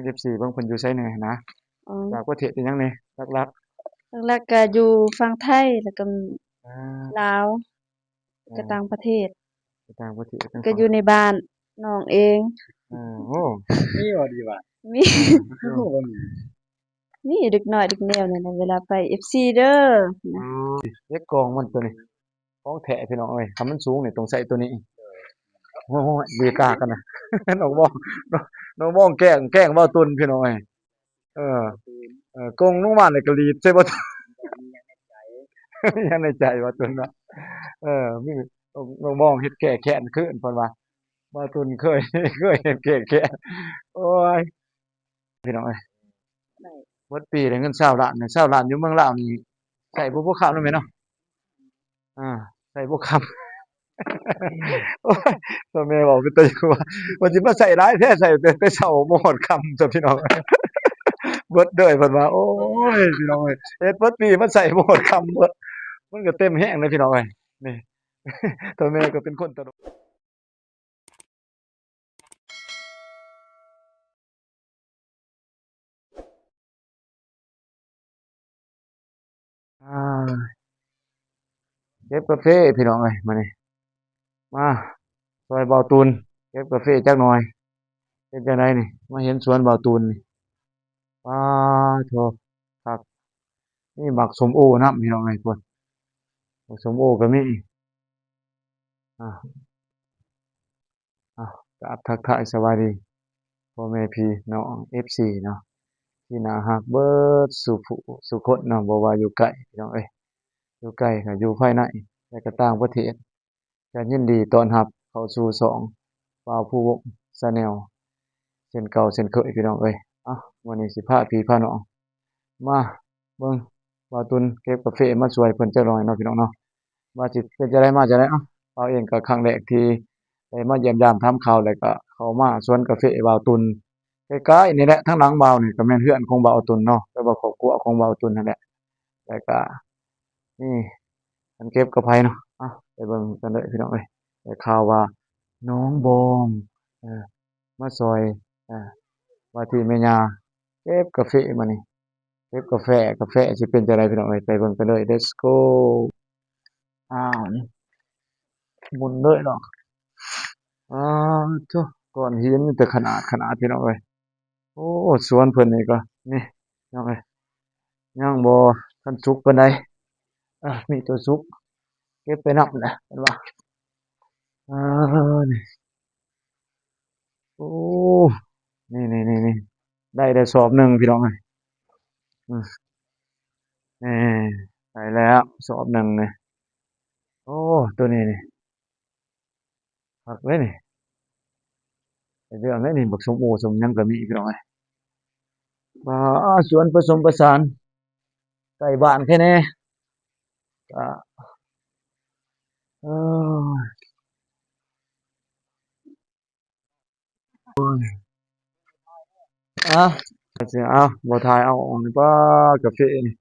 ເອັຟຊີ ເບິ່ງເພິ່ນຢູ່ໃສແດ່ຫັ້ນນະ. ອໍ ຈາກປະເທດອີ່ຫຍັງແດ່ ຫຼັກໆ? ຫຼັກໆກໍຢູ່ຝັ່ງໄທ ແລ້ວກໍ ອ່າ ລາວ ແມ່ນ ແລ້ວກໍຕ່າງປະເທດ ຕ່າງປະເທດ ກໍຢູ່ໃນບ້ານນ້ອງເອງ. ເອີ ໂອ້ ມີບໍ່ດີວ່າ ມີ ອ່າ ຄືບໍ່ມີ ມີເດັກນ້ອຍເດັກແນວນີ້ນະ ເວລາໄປ ເອັຟຊີ ເດີ. ອໍ ເດັກກອງມັນຕົວນີ້ ຂອງແທ້ພີ່ນ້ອງເອີຍ ຄັນມັນສູງນີ້ຕ້ອງໃຊ້ຕົວນີ້. ໂອ້ຍ ດີກາກັນນະ ນ້ອງບອງ ນ້ອງບອງແກ້ງ ແກ້ງເວົ້າຕຸນພີ່ນ້ອງເອີຍ. ເອີ ເອີ ກົງລົງມານີ້ກໍຫຼີດໃສ່ເວົ້າຕຸນ ມີຫຍັງໃນໃຈເວົ້າຕຸນເນາະ. ເອີ ມີ ນ້ອງ ນ້ອງບອງເຮັດແກ້ແຄ້ນຄືນ ເພິ່ນວ່າ ເວົ້າຕຸນເຄີຍ ເຄີຍເຮັດແກ້ແຄ້ນ. ໂອ້ຍ ພີ່ນ້ອງເອີຍ ເບິດປີໄດ້ເງິນຊາວລ້ານ ຊາວລ້ານຢູ່ເມືອງລາວນີ້ ໃຊ້ບໍ່ພໍຄຳເນາະແມ່ເນາະ. ອ່າ ໃຊ້ບໍ່ຄຳ ໂອ້ຍ ໂຕແມ່ເວົ້າເປັນຕາຢາກຫົວ ວ່າຊິມາໃຊ້ຫຼາຍແທ້ ໃຊ້ແຕ່ ແຕ່ເຊົ້າບໍ່ຮອດຄ່ຳຊະພີ່ນ້ອງ ເບິດເດີຍ ເພິ່ນວ່າ. ໂອ້ຍ ພີ່ນ້ອງເອີຍ ເຮັດເບິດປີມາໃຊ້ບໍ່ຮອດຄ່ຳເບິດ ມັນກໍເຕັມແຮງເດ້ພີ່ນ້ອງເອີຍ. ນີ້ ໂຕແມ່ກໍເປັນຄົນຕະຫຼົກ. ອ່າ ເກັບກາເຟພີ່ນ້ອງເອີຍ ມື້ນີ້ມາຊ່ອຍບ່າວຕຸນເກັບກາເຟຈັກໜ່ອຍ. ເປັນຈັ່ງໃດນີ້ ມາເຫັນສວນບ່າວຕຸນນີ້ ປາໂທ້ ຄັກ ມີໝາກສົ້ມໂອນຳພີ່ນ້ອງເອີຍ ພຸ້ນ ໝາກສົ້ມໂອກໍມີ. ອ່າ ອ່າ ກາບທັກທາຍສະບາຍດີພໍ່ແມ່ພີ່ນ້ອງ ເອັຟຊີ ເນາະ ທີ່ໜ້າຮັກເບິດສູ່ຜູ້ສູ່ຄົນເນາະ ບໍ່ວ່າຢູ່ໃກ້ພີ່ນ້ອງເອີຍ ຢູ່ໃກ້ກໍຢູ່ພາຍໃນ ແລະກໍຕ່າງປະເທດ ກໍຍິນດີຕ້ອນຮັບເຂົ້າສູ່ຊ່ອງ ບ່າວພູວົງ Channel ເຊັ່ນເກົ່າເຊັ່ນເຄີຍພີ່ນ້ອງເອີຍ. ເອົ້າ ມື້ນີ້ຊິພາພີ່ພານ້ອງມາເບິ່ງບ່າວຕຸນເກັບກາເຟມາຊ່ວຍເພິ່ນຈັກໜ່ອຍເນາະພີ່ນ້ອງເນາະ ວ່າຊິເປັນຈັ່ງໃດມາຈັ່ງໃດ. ເອົ້າ ບ່າວເອງກໍຄັ້ງແລກທີ່ໄດ້ມາຢ້ຽມຢາມຖາມຂ່າວ ແລ້ວກໍເຂົ້າມາສວນກາເຟບ່າວຕຸນ ໃກ້ໆນີ້ແຫຼະ ທາງຫຼັງບ່າວນີ້ກໍແມ່ນເຮືອນຂອງບ່າວຕຸນເນາະ ແປວ່າຄອບຄົວຂອງບ່າວຕຸນຫັ້ນແຫຼະ. ແລ້ວກະນີ້ ເພິ່ນເກັບກາໄຟເນາະ ເອົ້າ ໄປເບິ່ງກັນເລີຍພີ່ນ້ອງເອີຍ. ໄດ້ຂ່າວວ່ານ້ອງບອງ ເອີ ມາຊ່ອຍ ເອີ ວ່າທີ່ແມ່ຍ່າເກັບກາເຟມື້ນີ້ ເກັບກາແຟ ກາແຟຊິເປັນຈັ່ງໃດພີ່ນ້ອງເອີຍ ໄປເບິ່ງກັນເລີຍ Let's go. ອ້າວ ນີ້ໝຸ່ນເລີຍເນາະ. ອ້າໂທ້ ກ້ອນຫີນມີແຕ່ຂະໜາດຂະໜາດພີ່ນ້ອງເອີຍ. ໂອ້ ສວນເພິ່ນນີ້ກໍ ນີ້ພີ່ນ້ອງເອີຍ ຍັງບໍ່ທັນສຸກປານໃດ ເອີ ມີແຕ່ສຸກ ເກັບໄປນຳແຫຼະເພິ່ນວ່າ. ເອີ ນີ້ ໂອ້ ນີ້ໆໆ ໄດ້ແລ້ວສອບໜຶ່ງພີ່ນ້ອງເອີຍ. ອືມ ນີ້ ໄດ້ແລ້ວສອບໜຶ່ງນີ້. ໂອ້ ໂຕນີ້ນີ້ ຄັກເລີຍນີ້ ໄດ້ເລື່ອງເລີຍນີ້ ບັກສົ້ມໂອສົ້ມຫຍັງກໍມີພີ່ນ້ອງເອີຍ. ປາ ສວນປະສົມປະສານ ໃກ້ບ້ານແທ້ແນ່ ກະ ເອີ ໂອ້ຍ ອາ ເອົາ ບໍ່ຖ່າຍເອົາອອກນີ້ ປາ ກາເຟນີ້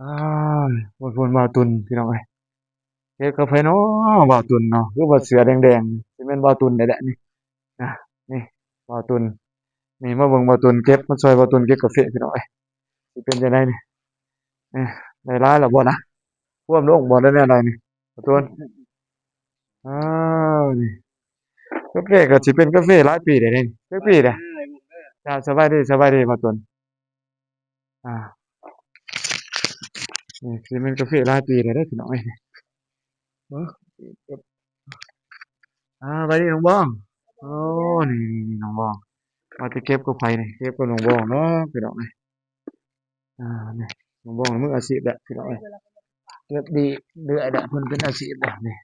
ອ້າຍ ໂອ້ຍ ພຸ້ນບ່າວຕຸນພີ່ນ້ອງເອີຍ ເຮັດກັບໃຜເນາະບ່າວຕຸນເນາະ ຄືວ່າເສື້ອແດງໆ ຊິແມ່ນບ່າວຕຸນໄດ້ແຫຼະນີ້ ນະ ນີ້ບ່າວຕຸນ ນີ້ມາເບິ່ງບ່າວຕຸນເກັບ ມາຊ່ອຍບ່າວຕຸນເກັບກາເຟພີ່ນ້ອງເອີຍ. ຊິເປັນຈັ່ງໃດນີ້ ເອີ ໄດ້ຫຼາຍແລ້ວບໍ່ນະ ພວມລົງບໍ່ ໄດ້ແນວໃດນີ້ບ່າວຕຸນ? ອ້າວ ນີ້ ກາເຟກໍຊິເປັນກາເຟຫຼາຍປີແລ້ວນີ້ ຈັກປີແລ້ວ? ເຈົ້າ ສະບາຍດີ ສະບາຍດີບ່າວຕຸນ. ອ່າ ນີ້ຊິແມ່ນກາເຟຫຼາຍປີແລ້ວເດີພີ່ນ້ອງເອີຍ ເບິ່ງ ອ່າ ສະບາຍດີນ້ອງບອງ. ໂອ້ ນີ້ໆໆ ນ້ອງບອງ ວ່າຈະເກັບກັບໃຜນີ້ ເກັບກັບນ້ອງບອງເນາະພີ່ນ້ອງເອີຍ. ອ່າ ນີ້ນ້ອງບອງມືອາຊີບແຫຼະພີ່ນ້ອງເອີຍ ເກັບດີເລື້ອຍແຫຼະ ເພິ່ນເປັນອາຊີບແຫຼະນີ້.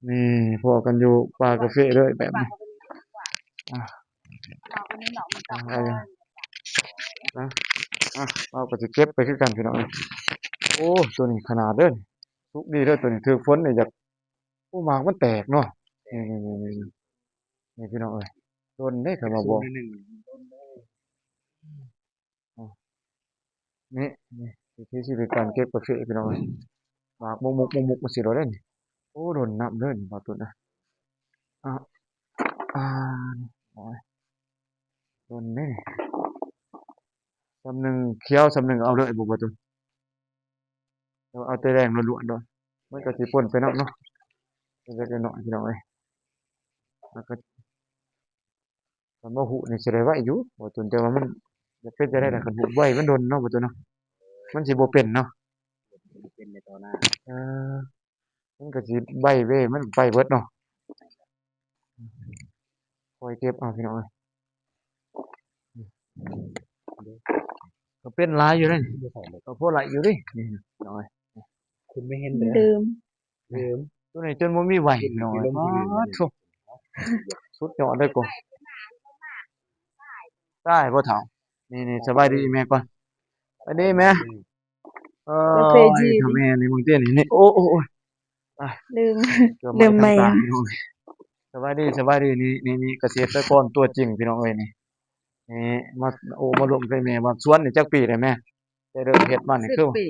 ນີ້ພໍ້ກັນຢູ່ປ່າກາເຟເລີຍແບບນີ້ ອ່າ ອ່າ ເອົາກໍຊິເກັບໄປຄືກັນພີ່ນ້ອງເອີຍ. ໂອ້ ໂຕນີ້ຂະໜາດເດີ ສຸກດີເດີ ໂຕນີ້ຖືກຝົນນີ້ຢາກ ໂອ້ ໝາກມັນແຕກເນາະ. ນີ້ໆໆໆ ນີ້ພີ່ນ້ອງເອີຍ ດົນເດ້ ຄັນວ່າບໍ່ ນີ້ ນີ້ ວິທີຊີວິດການເກັບກາເຟພີ່ນ້ອງເອີຍ ໝາກມຸກໆໆ ຈັ່ງຊີ້ໂລດເດ້ນີ້. ໂອ້ ດົນນຳເດີນີ້ບ່າວຕຸນນະ ອາ ອາ ໂອ້ຍ ຕົ້ນນີ້ ສ່ຳໜຶ່ງຂຽວ ສ່ຳໜຶ່ງເອົາເລີຍບໍ່ ບໍ່ຕົ້ນ ເອົາແຕ່ແດງລ້ວນໆໂລດ ມັນກໍຊິປົນໄປນຳເນາະ ເລັກໆນ້ອຍໆ ພີ່ນ້ອງເອີຍ ແລ້ວກໍ ຄັນວ່າຫູດນີ້ຊິໄດ້ໄວຢູ່ບໍ່ຕຸນ ແຕ່ວ່າມັນຢາກເປັນຈັ່ງໃດລະ ຄັນຫູດໄວມັນດົນເນາະບໍ່ຕຸນເນາະ ມັນຊິບໍ່ເປັນເນາະ ເປັນໃນຕໍ່ໜ້າ ເອີ ມັນກໍຊິໄວເວີຍ ມັນໄປເບິດເນາະ ຄ່ອຍເກັບເອົາພີ່ນ້ອງເອີຍ ກໍເປັນຫຼາຍຢູ່ເດ້ ກໍພໍໄດ້ຢູ່ເດ້ ນີ້ພີ່ນ້ອງເອີຍ ຄຸນໄມ່ເຫັນເດີ ລືມ ລືມ ຕົວນີ້ຈົນບໍ່ມີໄຫວພີ່ນ້ອງເອີຍ ປາດໂທ້ ສຸດຍອດເລີຍ ໂກ ຕາຍບໍ່ເຖົ້າ ນີ້ໆ ສະບາຍດີອີ່ແມ່ກ່ອນ ສະບາຍດີແມ່ ເອີ ກາເຟຈີ ເຈົ້າແມ່ນີ້ເບິ່ງຕິນີ້ ນີ້ ໂອ້ ໂອ້ ໂອ້ຍ ລືມ ເກືອບໄໝ້ທັງຕາ ພີ່ນ້ອງ ສະບາຍດີ ສະບາຍດີ ນີ້ໆ ກະເສດຕະກອນຕົວຈິງ ພີ່ນ້ອງເອີຍ ນີ້ ນີ້ ມາ ໂອ້ ມາລົມໃສ່ແມ່ວ່າ ສວນນີ້ຈັກປີແລ້ວແມ່? ແຕ່ເລີ່ມເຮັດມານີ້ຄື ສິບປີ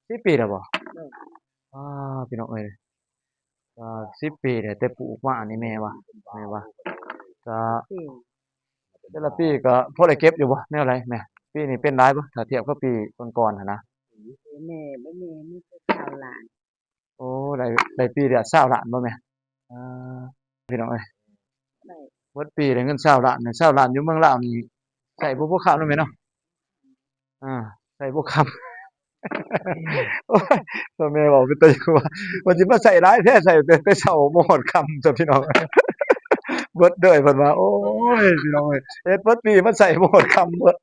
ສິບປີແລ້ວບໍ່? ໂດຍ ອ້າ ພີ່ນ້ອງເອີຍ ກໍສິບປີແລ້ວ ແຕ່ປູກມານີ້ແມ່ວ່າ ແມ່ວ່າ ກໍ ສິບປີ ແຕ່ລະປີກໍພໍໄດ້ເກັບຢູ່ບໍ່? ແນວໃດແມ່? ປີນີ້ເປັນຫຼາຍບໍ່ ຖ້າທຽບກັບປີກ່ອນໆຫັ້ນນະ? ແມ່ ແມ່ມີແຕ່ຊາວລ້ານ ໂອ້ ໄດ້ ໄດ້ປີລະຊາວລ້ານບໍ່ແມ່? ອ່າ ພີ່ນ້ອງເອີຍ ໄດ້ ເບິດປີໄດ້ເງິນຊາວລ້ານ ຊາວລ້ານຢູ່ເມືອງລາວນີ້ ໃຊ້ບໍ່ພໍຄຳເນາະແມ່ເນາະ ອ່າ ໃຊ້ບໍ່ຄຳ ໂອ້ຍ ພໍ່ແມ່ເວົ້າເປັນຕາຢາກຫົວ ວ່າຊິມາໃຊ້ຫຼາຍແທ້ ໃຊ້ແຕ່ ແຕ່ເຊົ້າບໍ່ຮອດຄ່ຳ ຊະ ພີ່ນ້ອງເອີຍ ເບິດເດີ ເພິ່ນວ່າ ໂອ້ຍ ພີ່ນ້ອງເອີຍ ເຮັດເບິດປີ ມາໃຊ້ບໍ່ຮອດຄ່ຳ ເບິດ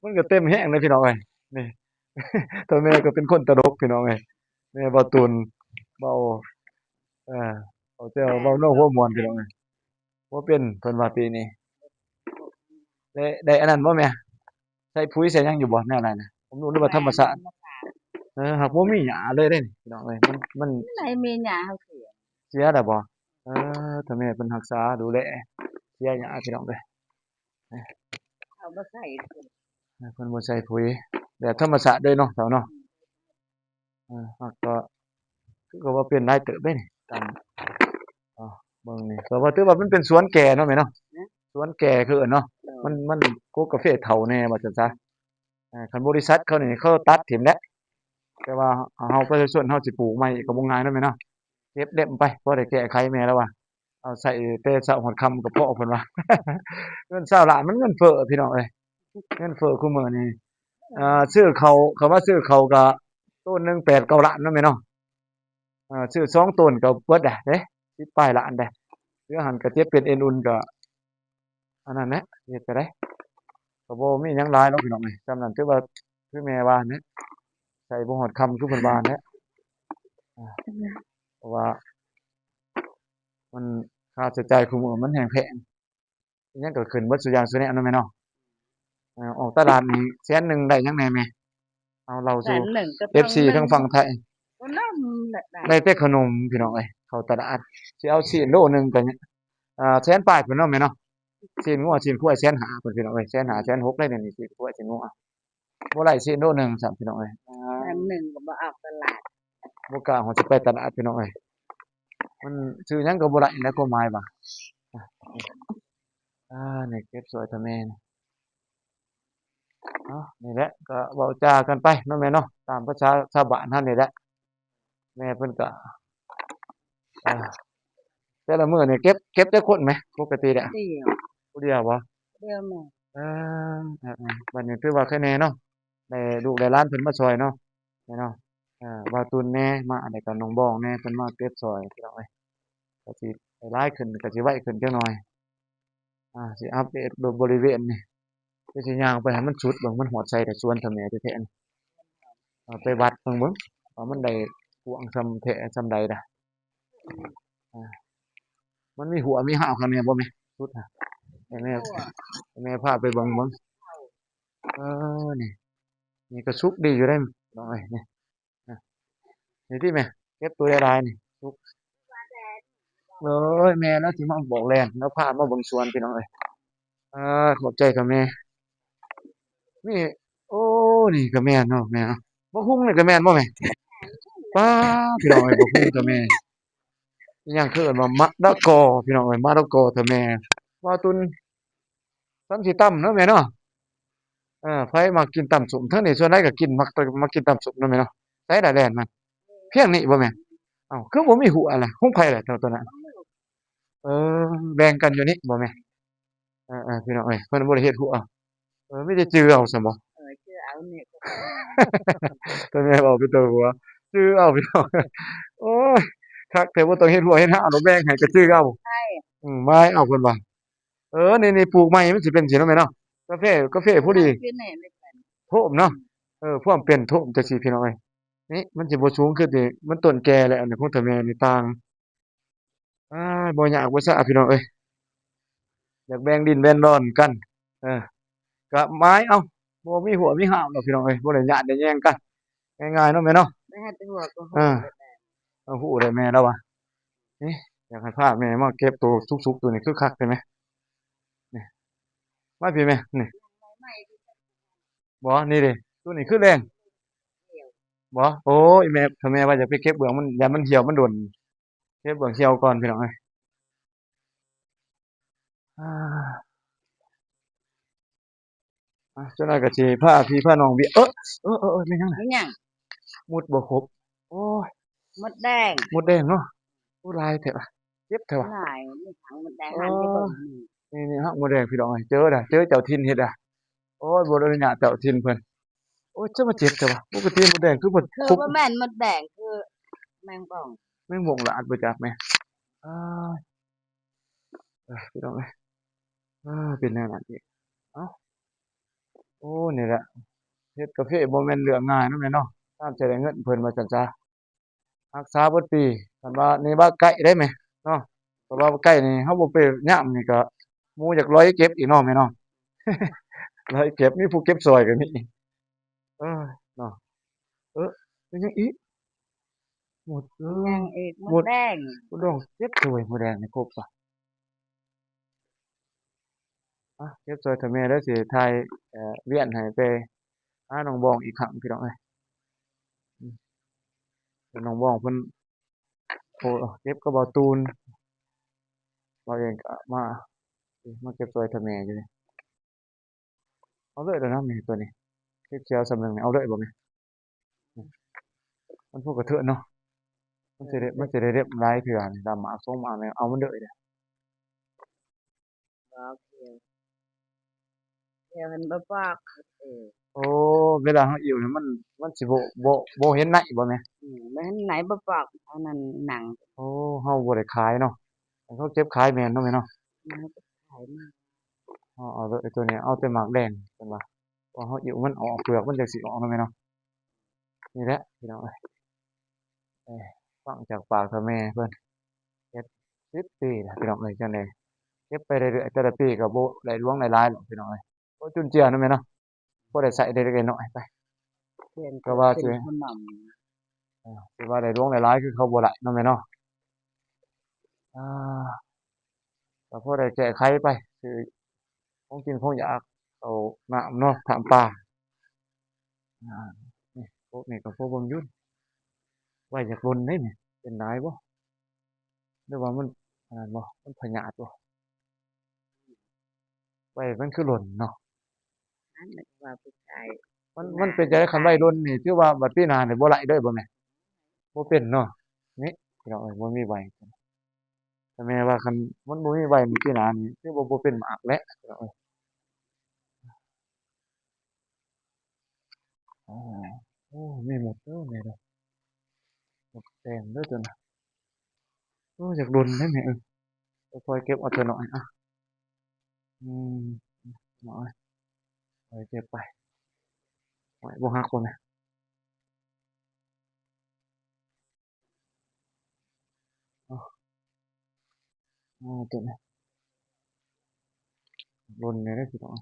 ມັນກໍເຕັມແຮງເດ້ ພີ່ນ້ອງເອີຍ ນີ້ ເຖົ້າແມ່ກໍເປັນຄົນຕະຫຼົກ ພີ່ນ້ອງເອີຍ ແມ່ເວົ້າຕູນ ເວົ້າ ເອີ ເວົ້າແຕ່ເວົ້າເນາະ ຫົວມ່ວນ ພີ່ນ້ອງເອີຍ ບໍ່ເປັນ ເພິ່ນວ່າປີນີ້ ໄດ້ ໄດ້ອັນນັ້ນບໍ່ແມ່? ໃສ່ປຸຍໃສ່ຫຍັງຢູ່ບໍ່ ແນວນັ້ນນະ ບຳລຸງ ຫຼືວ່າທຳມະຊາດ? ເອີ ຫາກບໍ່ມີຫຍ້າເລີຍເດ້ ພີ່ນ້ອງເອີຍ ມັນ ມັນ ໃດແມ່ຫຍ້າເຮົາເສຍ ເສຍແລ້ວບໍ່? ເອີ ຖ້າແມ່ເພິ່ນຮັກສາດູແລ ເສຍຫຍ້າ ພີ່ນ້ອງເອີຍ ເອົາມາໃສ່ ເພິ່ນບໍ່ໃສ່ປຸຍ ແບບທຳມະຊາດເລີຍເນາະ ເຖົ້າເນາະ ເອີ ເຮົາກໍ ຄືກໍວ່າເປັນຫຼາຍເຕີບເດ້ນີ້ ຕາມ ເອົາ ເບິ່ງນີ້ ກໍວ່າຖືວ່າມັນເປັນສວນແກ່ເນາະແມ່ເນາະ ສວນແກ່ຄືເອີ້ນເນາະ ມັນ ມັນກົກກາເຟເຖົ້າແດ່ວ່າຊັ້ນຊະ ເອີ ຄັນບໍລິສັດເຂົານີ້ເຂົາຕັດຖິ້ມແຫຼະ ແຕ່ວ່າເຮົາປະຊາຊົນເຮົາຊິປູກໃໝ່ກໍບໍ່ງ່າຍເນາະແມ່ເນາະ ເກັບເລັມໄປ ພໍໄດ້ແກ້ໄຂ ແມ່ລາວວ່າ ເອົາໃຊ້ແຕ່ເຊົ້າຮອດຄ່ຳກໍພໍ ເພິ່ນວ່າ ເງິນຊາວລ້ານມັນເງິນເຟີ້ ພີ່ນ້ອງເອີຍ ເງິນເຟີ້ຄູ່ມື້ນີ້ ເອີ ຊື້ເຂົ້າ ຄຳວ່າຊື້ເຂົ້າກໍໂຕນໜຶ່ງແປດເກົ້າລ້ານເນາະແມ່ເນາະ ເອີ ຊື້ສອງໂຕນກໍເບິດແລ້ວເດ້ ສິບປາຍລ້ານເດ້ ເຫຼືອຫັ້ນກໍເຈັບເປັນເອັນອຸ່ນກໍ ອັນນັ້ນແຫຼະ ເຮັດຈັ່ງໃດ ກໍບໍ່ມີຫຍັງຫຼາຍດອກ ພີ່ນ້ອງເອີຍ ສ່ຳນັ້ນຖືວ່າ ຄືແມ່ວ່າແຫຼະ ໃຊ້ບໍ່ຮອດຄ່ຳ ຄືເພິ່ນວ່າແຫຼະ ເພາະວ່າມັນ ຄ່າໃຊ້ຈ່າຍຄູ່ມື້ມັນແຮງແພງ ອີ່ຫຍັງກໍຂຶ້ນເບິດສູ່ຢ່າງສູ່ແນວເນາະແມ່ເນາະ ເອີ ອອກຕະຫຼາດນີ້ແສນໜຶ່ງໄດ້ຫຍັງແດ່ແມ່? ເອົາເລົ່າສູ່ເອັຟຊີທາງຝັ່ງໄທ ໄດ້ແຕ່ຂະໜົມພີ່ນ້ອງເອີຍ ເຂົ້າຕະຫຼາດ ຊິເອົາຊີ້ນໂລໜຶ່ງກໍ ອ່າ ແສນປາຍພຸ້ນເນາະແມ່ເນາະ ຊີ້ນງົວຊີ້ນຄວາຍແສນຫ້າພຸ້ນພີ່ນ້ອງເອີຍ ແສນຫ້າ ແສນຫົກໄດ້ນີ້ ຊີ້ນຄວາຍຊີ້ນງົວ ບໍ່ໄດ້ຊີ້ນໂລໜຶ່ງຊ້ຳພີ່ນ້ອງເອີຍ ແສນໜຶ່ງກໍບໍ່ອອກຕະຫຼາດ ບໍ່ກ້າຮອດຊິໄປຕະຫຼາດພີ່ນ້ອງເອີຍ ມັນຊື້ຫຍັງກໍບໍ່ໄດ້ນະ ຄວາມໝາຍວ່າ ອ່າ ນີ້ເກັບຊ່ອຍເຖົ້າແມ່ ເອົາ ນີ້ແຫຼະ ກໍເວົ້າຈາກັນໄປເນາະແມ່ເນາະ ຕາມພາສາຊາວບ້ານເຮົານີ້ແຫຼະ ແມ່ເພິ່ນກໍ ເອີ ແຕ່ລະມື້ນີ້ເກັບ ເກັບຈັກຄົນແມ່ ປົກກະຕິແລ້ວ? ຜູ້ດຽວ ຜູ້ດຽວບໍ່? ດຽວແມ່ ເອີ ເອີ ເອີ ບັດນີ້ຖືວ່າໄຄແນ່ເນາະ ໄດ້ລູກໄດ້ຫຼານເພິ່ນມາຊ່ອຍເນາະ ແມ່ເນາະ ເອີ ບ່າວຕຸນແນ່ ມາ ອັນໃດກໍນ້ອງບອງແນ່ ເພິ່ນມາເກັບຊ່ອຍພີ່ນ້ອງເອີຍ ກໍຊິໄດ້ຫຼາຍຂຶ້ນ ກໍຊິໄວຂຶ້ນຈັກໜ່ອຍ ອ່າ ຊິອັບເດດເບິ່ງບໍລິເວນນີ້ ຄືຊິຍ່າງໄປໃຫ້ມັນສຸດເບິ່ງ ມັນຮອດໃສແລ້ວ ສວນເຖົ້າແມ່ແທ້ໆນີ້ ເອົາໄປວັດເບິ່ງເບິ່ງ ວ່າມັນໄດ້ກວ້າງສ່ຳແທ້ສ່ຳໃດລະ ອ່າ ມັນມີຮົ້ວມີຮາວຂ້າງໃນບໍ່ແມ່? ສຸດນະ ໃຫ້ແມ່ ໃຫ້ແມ່ພາໄປເບິ່ງເບິ່ງ ເອີ ນີ້ ນີ້ກໍສຸກດີຢູ່ເດ້ນ້ອງເອີຍ ນີ້ ນີ້ຕິແມ່ ເກັບໂຕຫຼາຍໆນີ້ ສຸກ ໂອ້ຍ ແມ່ລາວຊິມາບອກແລ່ນ ລາວພາມາເບິ່ງສວນພີ່ນ້ອງເອີຍ ອ່າ ຂອບໃຈຄ່ະແມ່ ນີ້ ໂອ້ ນີ້ກໍແມ່ນເນາະແມ່ເນາະ ບັກຫຸ່ງນີ້ກໍແມ່ນບໍ່ແມ່? ປ້າ ພີ່ນ້ອງເອີຍ ບັກຫຸ່ງກໍແມ່ນ ອີ່ຫຍັງຄືເອີ້ນວ່າມະລະກໍ ພີ່ນ້ອງເອີຍ ມະລະກໍແທ້ແມ່ ວ່າຕຸນ ສ່ຳຊິຕຳເນາະແມ່ເນາະ. ເອີ ໃຜມັກກິນຕຳສົ້ມ ທາງນີ້ສ່ວນຫຼາຍກໍກິນ ມັກ ມັກກິນຕຳສົ້ມເນາະແມ່ເນາະ. ໃສລະແລ່ນມາ ພຽງນີ້ບໍ່ແມ່? ເອົ້າ ຄືບໍ່ມີຫົວລະ ຂອງໃຜລະ ເຈົ້າຕົວນັ້ນ? ເອີ ແບ່ງກັນຢູ່ນີ້ບໍ່ແມ່? ເອີໆ ພີ່ນ້ອງເອີຍ ເພິ່ນບໍ່ໄດ້ເຮັດຫົວ ເອີ ມີແຕ່ຈື່ເອົາຊັ້ນບໍ່? ເອີ ຈື່ເອົານີ້ ແຕ່ແມ່ເວົ້າເປັນຕົວຫົວ ຈື່ເອົາພີ່ນ້ອງ. ໂອ້ຍ ຄັກແທ້ ບໍ່ຕ້ອງເຮັດຫົວເຮັດຫາດອກ ແບ່ງໃຫ້ກໍຈື່ເອົາ. ອືມ ໝາຍເອົາເພິ່ນວ່າ. ເອີ ນີ້ໆ ປູກໃໝ່ມັນຊິເປັນຊີ້ເນາະແມ່ເນາະ. ກາເຟ ກາເຟພໍດີ ໂທມເນາະ. ເອີ ພວກເປັນໂທມຈັ່ງຊີ້ພີ່ນ້ອງເອີຍ. ນີ້ມັນຊິບໍ່ສູງຄືທີ່ມັນຕົ້ນແກ່ແລ້ວ ອັນນີ້ຂອງເຖົ້າແມ່ນີ້ຕ່າງ. ອ້າຍ ບໍ່ຍາກບໍ່ຊາພີ່ນ້ອງເອີຍ ຢາກແບ່ງດິນແບ່ງດອນກັນ ເອີ ກະໝາຍເອົາ ບໍ່ມີຫົວມີຫາມດອກພີ່ນ້ອງເອີຍ ບໍ່ໄດ້ຍາດໄດ້ແຍ່ງກັນ ງ່າຍໆເນາະແມ່ເນາະ. ໄດ້ຮັບແຕ່ຫົວກໍ ເອີ ເອົາ ຮູ້ໄດ້ແມ່ລາວວ່າ ນີ້ ຢາກໃຫ້ພາແມ່ມາເກັບໂຕສຸກໆ ໂຕນີ້ຄືຄັກແທ້ແມ່ ນີ້ ມາພີ້ແມ່ ນີ້ ບໍ່ ນີ້ເດ້ ໂຕນີ້ຄືແລງ ບໍ່ ໂອ້ຍ ແມ່ ຖ້າແມ່ວ່າຢາກໄປເກັບເບື້ອງມັນ ຢ້ານມັນຫ່ຽວ ມັນດົນ ເກັບເບື້ອງຫ່ຽວກ່ອນພີ່ນ້ອງເອີຍ. ອ່າ ອ່າ ຈັກໜ້ອຍກໍຊິພາພີ່ພານ້ອງວຽນ ເອີ ເອີ ເອີ ເອີ ແມ່ນຫຍັງນະ? ແມ່ນຫຍັງ? ມຸດບໍ່ຄົບ ໂອ້ຍ ມົດແດງ ມົດແດງເນາະ. ໂອ້ ຫຼາຍແທ້ວະ ເຈັບແທ້ວະ ຫຼາຍ ມີຫາງມົດແດງ ໂອ້ ຫັນໄປເບິ່ງ ນີ້ໆ ຫາງມົດແດງພີ່ນ້ອງເອີຍ ເຈີດາ ເຈີເຈົ້າຖິ່ນເຮັດດາ. ໂອ້ຍ ບໍ່ໄດ້ຍາດເຈົ້າຖິ່ນເພິ່ນ. ໂອ້ຍ ຈະມາເຈັບແທ້ວະ ປົກກະຕິມົດແດງຄືບໍ່ ຄືບໍ່ແມ່ນມົດແດງ ຄືແມງບ່ອງ ແມງບ່ອງລາດບໍ່ຈັກແມ່. ອ້າຍ ເອີ ພີ່ນ້ອງເອີຍ ເປັນແນວນັ້ນອີກ. ເອົ້າ ໂອ້ ນີ້ແຫຼະ ເຮັດກາເຟບໍ່ແມ່ນເລື່ອງງ່າຍເນາະແມ່ເນາະ ຕາມຈະໄດ້ເງິນເພິ່ນວ່າຊັ້ນຊະ. ຮັກສາເບິດປີ ຄັນວ່ານີ້ວ່າໄກ່ໄດ້ແມ່ເນາະ ເພາະວ່າໄກ່ນີ້ເຮົາບໍ່ໄປຍາມນີ້ກໍໝູຢາກລອຍເກັບອີກເນາະແມ່ເນາະ ລອຍເກັບ ມີຜູ້ເກັບຊ່ອຍກໍມີ. ເອີ ເນາະ ເອີ ເປັນຫຍັງອີກ? ໝົດ ເອີ ຫຍັງອີກ? ໝົດແດງ ໝົດແດງ ເຈັບໂຕ ໝົດແດງນີ້ຄົບປະ. ອ່ະ ເກັບຊ່ອຍເຖົ້າແມ່ເດີ ຊິຖ່າຍ ເອີ ວຽນໃຫ້ໄປຫານ້ອງບອງອີກຄັ້ງພີ່ນ້ອງເອີຍ. ອືມ ນ້ອງບອງເພິ່ນ ໂອ້ ເກັບກັບບ່າວຕູນ ບ່າວເອງກໍມາ ມາເກັບຊ່ອຍເຖົ້າແມ່ຢູ່ນີ້. ເອົາເລີຍເດີນະແມ່ ໂຕນີ້ຂຽວໆສ່ຳໜຶ່ງນີ້ ເອົາເລີຍບໍ່ແມ່? ມັນພໍກະເທີນເນາະ ມັນຊິໄດ້ ມັນຊິໄດ້ເລັບຫຼາຍເທື່ອນີ້ ດຳໝາກສອງໝາກນີ້ ເອົາມັນເລີຍເດີ. ບໍ່ຂຽວ ຂຽວຫັ້ນບໍ່ປອກ ເອີ ໂອ້ ເວລາເຮົາອີ່ວນີ້ ມັນ ມັນຊິບໍ່ ບໍ່ ບໍ່ເຫັນໃນບໍ່ແມ່? ອືມ ບໍ່ເຫັນໃນ ບໍ່ປອກ ອັນນັ້ນໜັງ. ໂອ້ ເຮົາບໍ່ໄດ້ຂາຍເນາະ ເຂົາເກັບຂາຍແມ່ນເນາະແມ່ເນາະ? ເຮົາເກັບຂາຍມາ ເຮົາເອົາໂຕນີ້ ເອົາແຕ່ໝາກແດງເພິ່ນວ່າ ເພາະເຮົາອີ່ວມັນອອກ ເປືອກມັນຈັ່ງຊິອອກເນາະແມ່ເນາະ. ນີ້ແຫຼະພີ່ນ້ອງເອີຍ ເອີ ຟັງຈາກປາກເຖົ້າແມ່ເພິ່ນ ເຮັດສິບປີແລ້ວພີ່ນ້ອງເອີຍ ຈັ່ງໃດເກັບໄປເລື້ອຍໆ ແຕ່ລະປີກໍບໍ່ໄດ້ຫຼວງໄດ້ຫຼາຍດອກພີ່ນ້ອງເອີຍ ພໍຈຸນເຈືອເນາະແມ່ເນາະ ພໍໄດ້ໃຊ້ເລັກໆນ້ອຍໆໄປ ກໍວ່າຊິ ເອີ ຊິວ່າໄດ້ຫຼວງໄດ້ຫຼາຍຄືເຂົາບໍ່ໄດ້ເນາະແມ່ເນາະ. ອ່າ ກໍພໍໄດ້ແກ້ໄຂໄປ ຊື້ຂອງກິນຂອງຢາກ ເຂົ້ານ້ຳເນາະ ນ້ຳປາ. ອ່າ ນີ້ ພວກນີ້ກໍພໍເບິ່ງຢູ່ ໄວ້ຢາກດົນເດ້ນີ້ ເປັນຫຼາຍບໍ່ ຫຼືວ່າມັນອັນນັ້ນບໍ່ ມັນພະຍາດບໍ່? ໄວ້ມັນຄືຫຼົ່ນເນາະ ອັນນັ້ນວ່າຜູ້ຊາຍ ມັນ ມັນເປັນຈັ່ງໃດ ຄັນໄວ້ຫຼົ່ນນີ້ ຖືວ່າບັດປີໜ້ານີ້ບໍ່ໄດ້ເລີຍບໍ່ແມ່? ບໍ່ເປັນເນາະ ນີ້ພີ່ນ້ອງເອີຍ ບໍ່ມີໃບ. ແຕ່ແມ່ວ່າຄັນມັນບໍ່ມີໃບມື້ກີ້ໜ້ານີ້ ຖືວ່າບໍ່ເປັນໝາກແຫຼະ ພີ່ນ້ອງເອີຍ. ໂອ້ ມີໝົດເດີແມ່ເດີ ໝົດແດງເດີຕົວນະ. ໂອ້ ຢາກດົນເດ້ແມ່ເອີຍ ຄ່ອຍເກັບເອົາເທື່ອໜ້ອຍ ອະ ອືມ ໜ້ອຍ ຄ່ອຍເກັບໄປ. ໂອ້ຍ ບໍ່ຫັກບໍ່ແມ່? ເອົາ ເອົາຕົວນີ້ ຫຼົ່ນແດ່ເດີພີ່ນ້ອງ.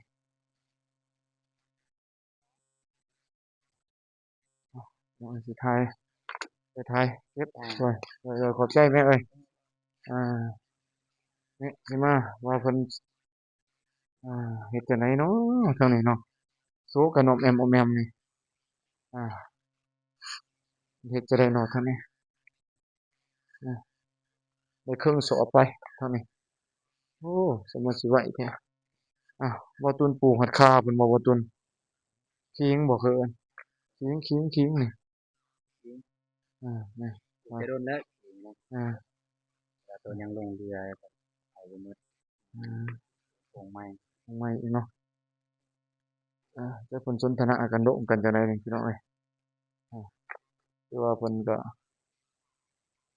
ເອົາ ເອົາ ຊິຖ່າຍ ໄປຖ່າຍເກັບ ຈ້າ ຊ່ວຍ ເອີ ຂອບໃຈແມ່ເອີຍ. ອ່າ ນີ້ ຊິມາວ່າເພິ່ນ ອ່າ ເຮັດຈັ່ງໃດເນາະ ທາງນີ້ເນາະ ໂຊກະໜອມແອມ ອອມແອມນີ້ ອ່າ ເຮັດຈັ່ງໃດເນາະທາງນີ້ ອ່າ ໄດ້ເຄິ່ງສອບໄປທາງນີ້. ໂອ້ ສະມາຊິໄວແທ້ ອ້າວ ບ່າວຕຸນປູກຮອດຂ່າເພິ່ນບໍ່ ບ່າວຕຸນ? ຂີງບໍ່ ເຂົາເອີ້ນ ຂີງ ຂີງ ຂີງນີ້ ອ່າ ນີ້ ກິນແຕ່ດົນແລ້ວ ຂີງນະ ອ່າ ແຕ່ໂຕຍັງຫຼົງເຫຼືອ ເອົາບໍ່ໝົດ ອ່າ ປົງໃໝ່ ປົງໃໝ່ອີກເນາະ. ອ່າ ຈັກເພິ່ນສົນທະນາກັນໂດະກັນຈັ່ງໃດນີ້ ພີ່ນ້ອງເອີຍ. ອ່າ ຄືວ່າເພິ່ນກໍ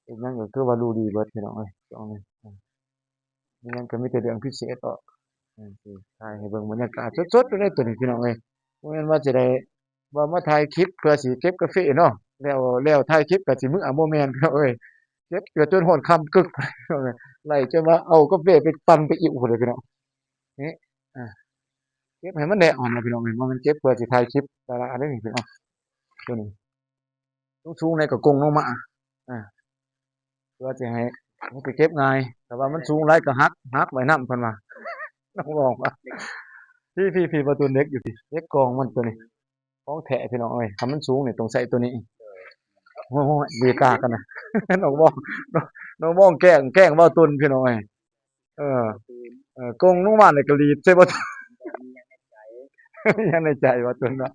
ເຮັດຫຍັງກໍຄືວ່າຮູ້ດີເບິດ ພີ່ນ້ອງເອີຍ ຊ່ວງນີ້. ອ່າ ມີຫຍັງກໍມີແຕ່ເລື່ອງພິເສດອອກ. ອ່າ ຊິຖ່າຍໃຫ້ເບິ່ງບັນຍາກາດສົດໆຢູ່ໃນຕົວນີ້ ພີ່ນ້ອງເອີຍ. ບໍ່ແມ່ນວ່າຊິໄດ້ ວ່າມາຖ່າຍຄລິບເພື່ອຊິເກັບກາເຟເນາະ ແລ້ວ ແລ້ວຖ່າຍຄລິບກໍຊິເມືອ ບໍ່ແມ່ນພີ່ນ້ອງເອີຍ. ເກັບຢູ່ຈົນຮອດຄ່ຳກຶກ ພີ່ນ້ອງເອີຍ ໄລ່ຈົນວ່າເອົາກາເຟໄປປັ່ນໄປອິ້ວພຸ້ນເລີຍ ພີ່ນ້ອງ. ນີ້ ອ່າ ເກັບໃຫ້ມັນແດ່ອ່ອນນະ ພີ່ນ້ອງເອີຍ ບໍ່ແມ່ນເກັບເພື່ອຊິຖ່າຍຄລິບດາລາເດ້ນີ້ ພີ່ນ້ອງ. ຕົວນີ້ ສູງໆ ໃດກໍກົງລົງມາ ອ່າ ເພື່ອຊິໃຫ້ ໃຫ້ໄປເກັບງ່າຍ ແຕ່ວ່າມັນສູງຫຼາຍກໍຫັກ ຫັກໄວ້ນຳ ເພິ່ນວ່າ ນ້ອງບອງວ່າ ພີ່ໆໆ ບ່າວຕຸນ ເຫຼັກຢູ່ພີ້ ເຫຼັກກອງມັນຕົວນີ້ ຂອງແທ້ພີ່ນ້ອງເອີຍ. ຄັນມັນສູງນີ້ຕ້ອງໃຊ້ຕົວນີ້. ໂອ້ຍ ດີຕາກັນນະ ນ້ອງບອງ ນ້ອງບອງແກ້ງ ແກ້ງບ່າວຕຸນ ພີ່ນ້ອງເອີຍ. ເອີ ເອີ ກົງລົງມາແລ້ວກໍຫຼີດໃສ່ບ່າວຕຸນ ມີຫຍັງໃນໃຈ ມີຫຍັງໃນໃຈບ່າວຕຸນເນາະ.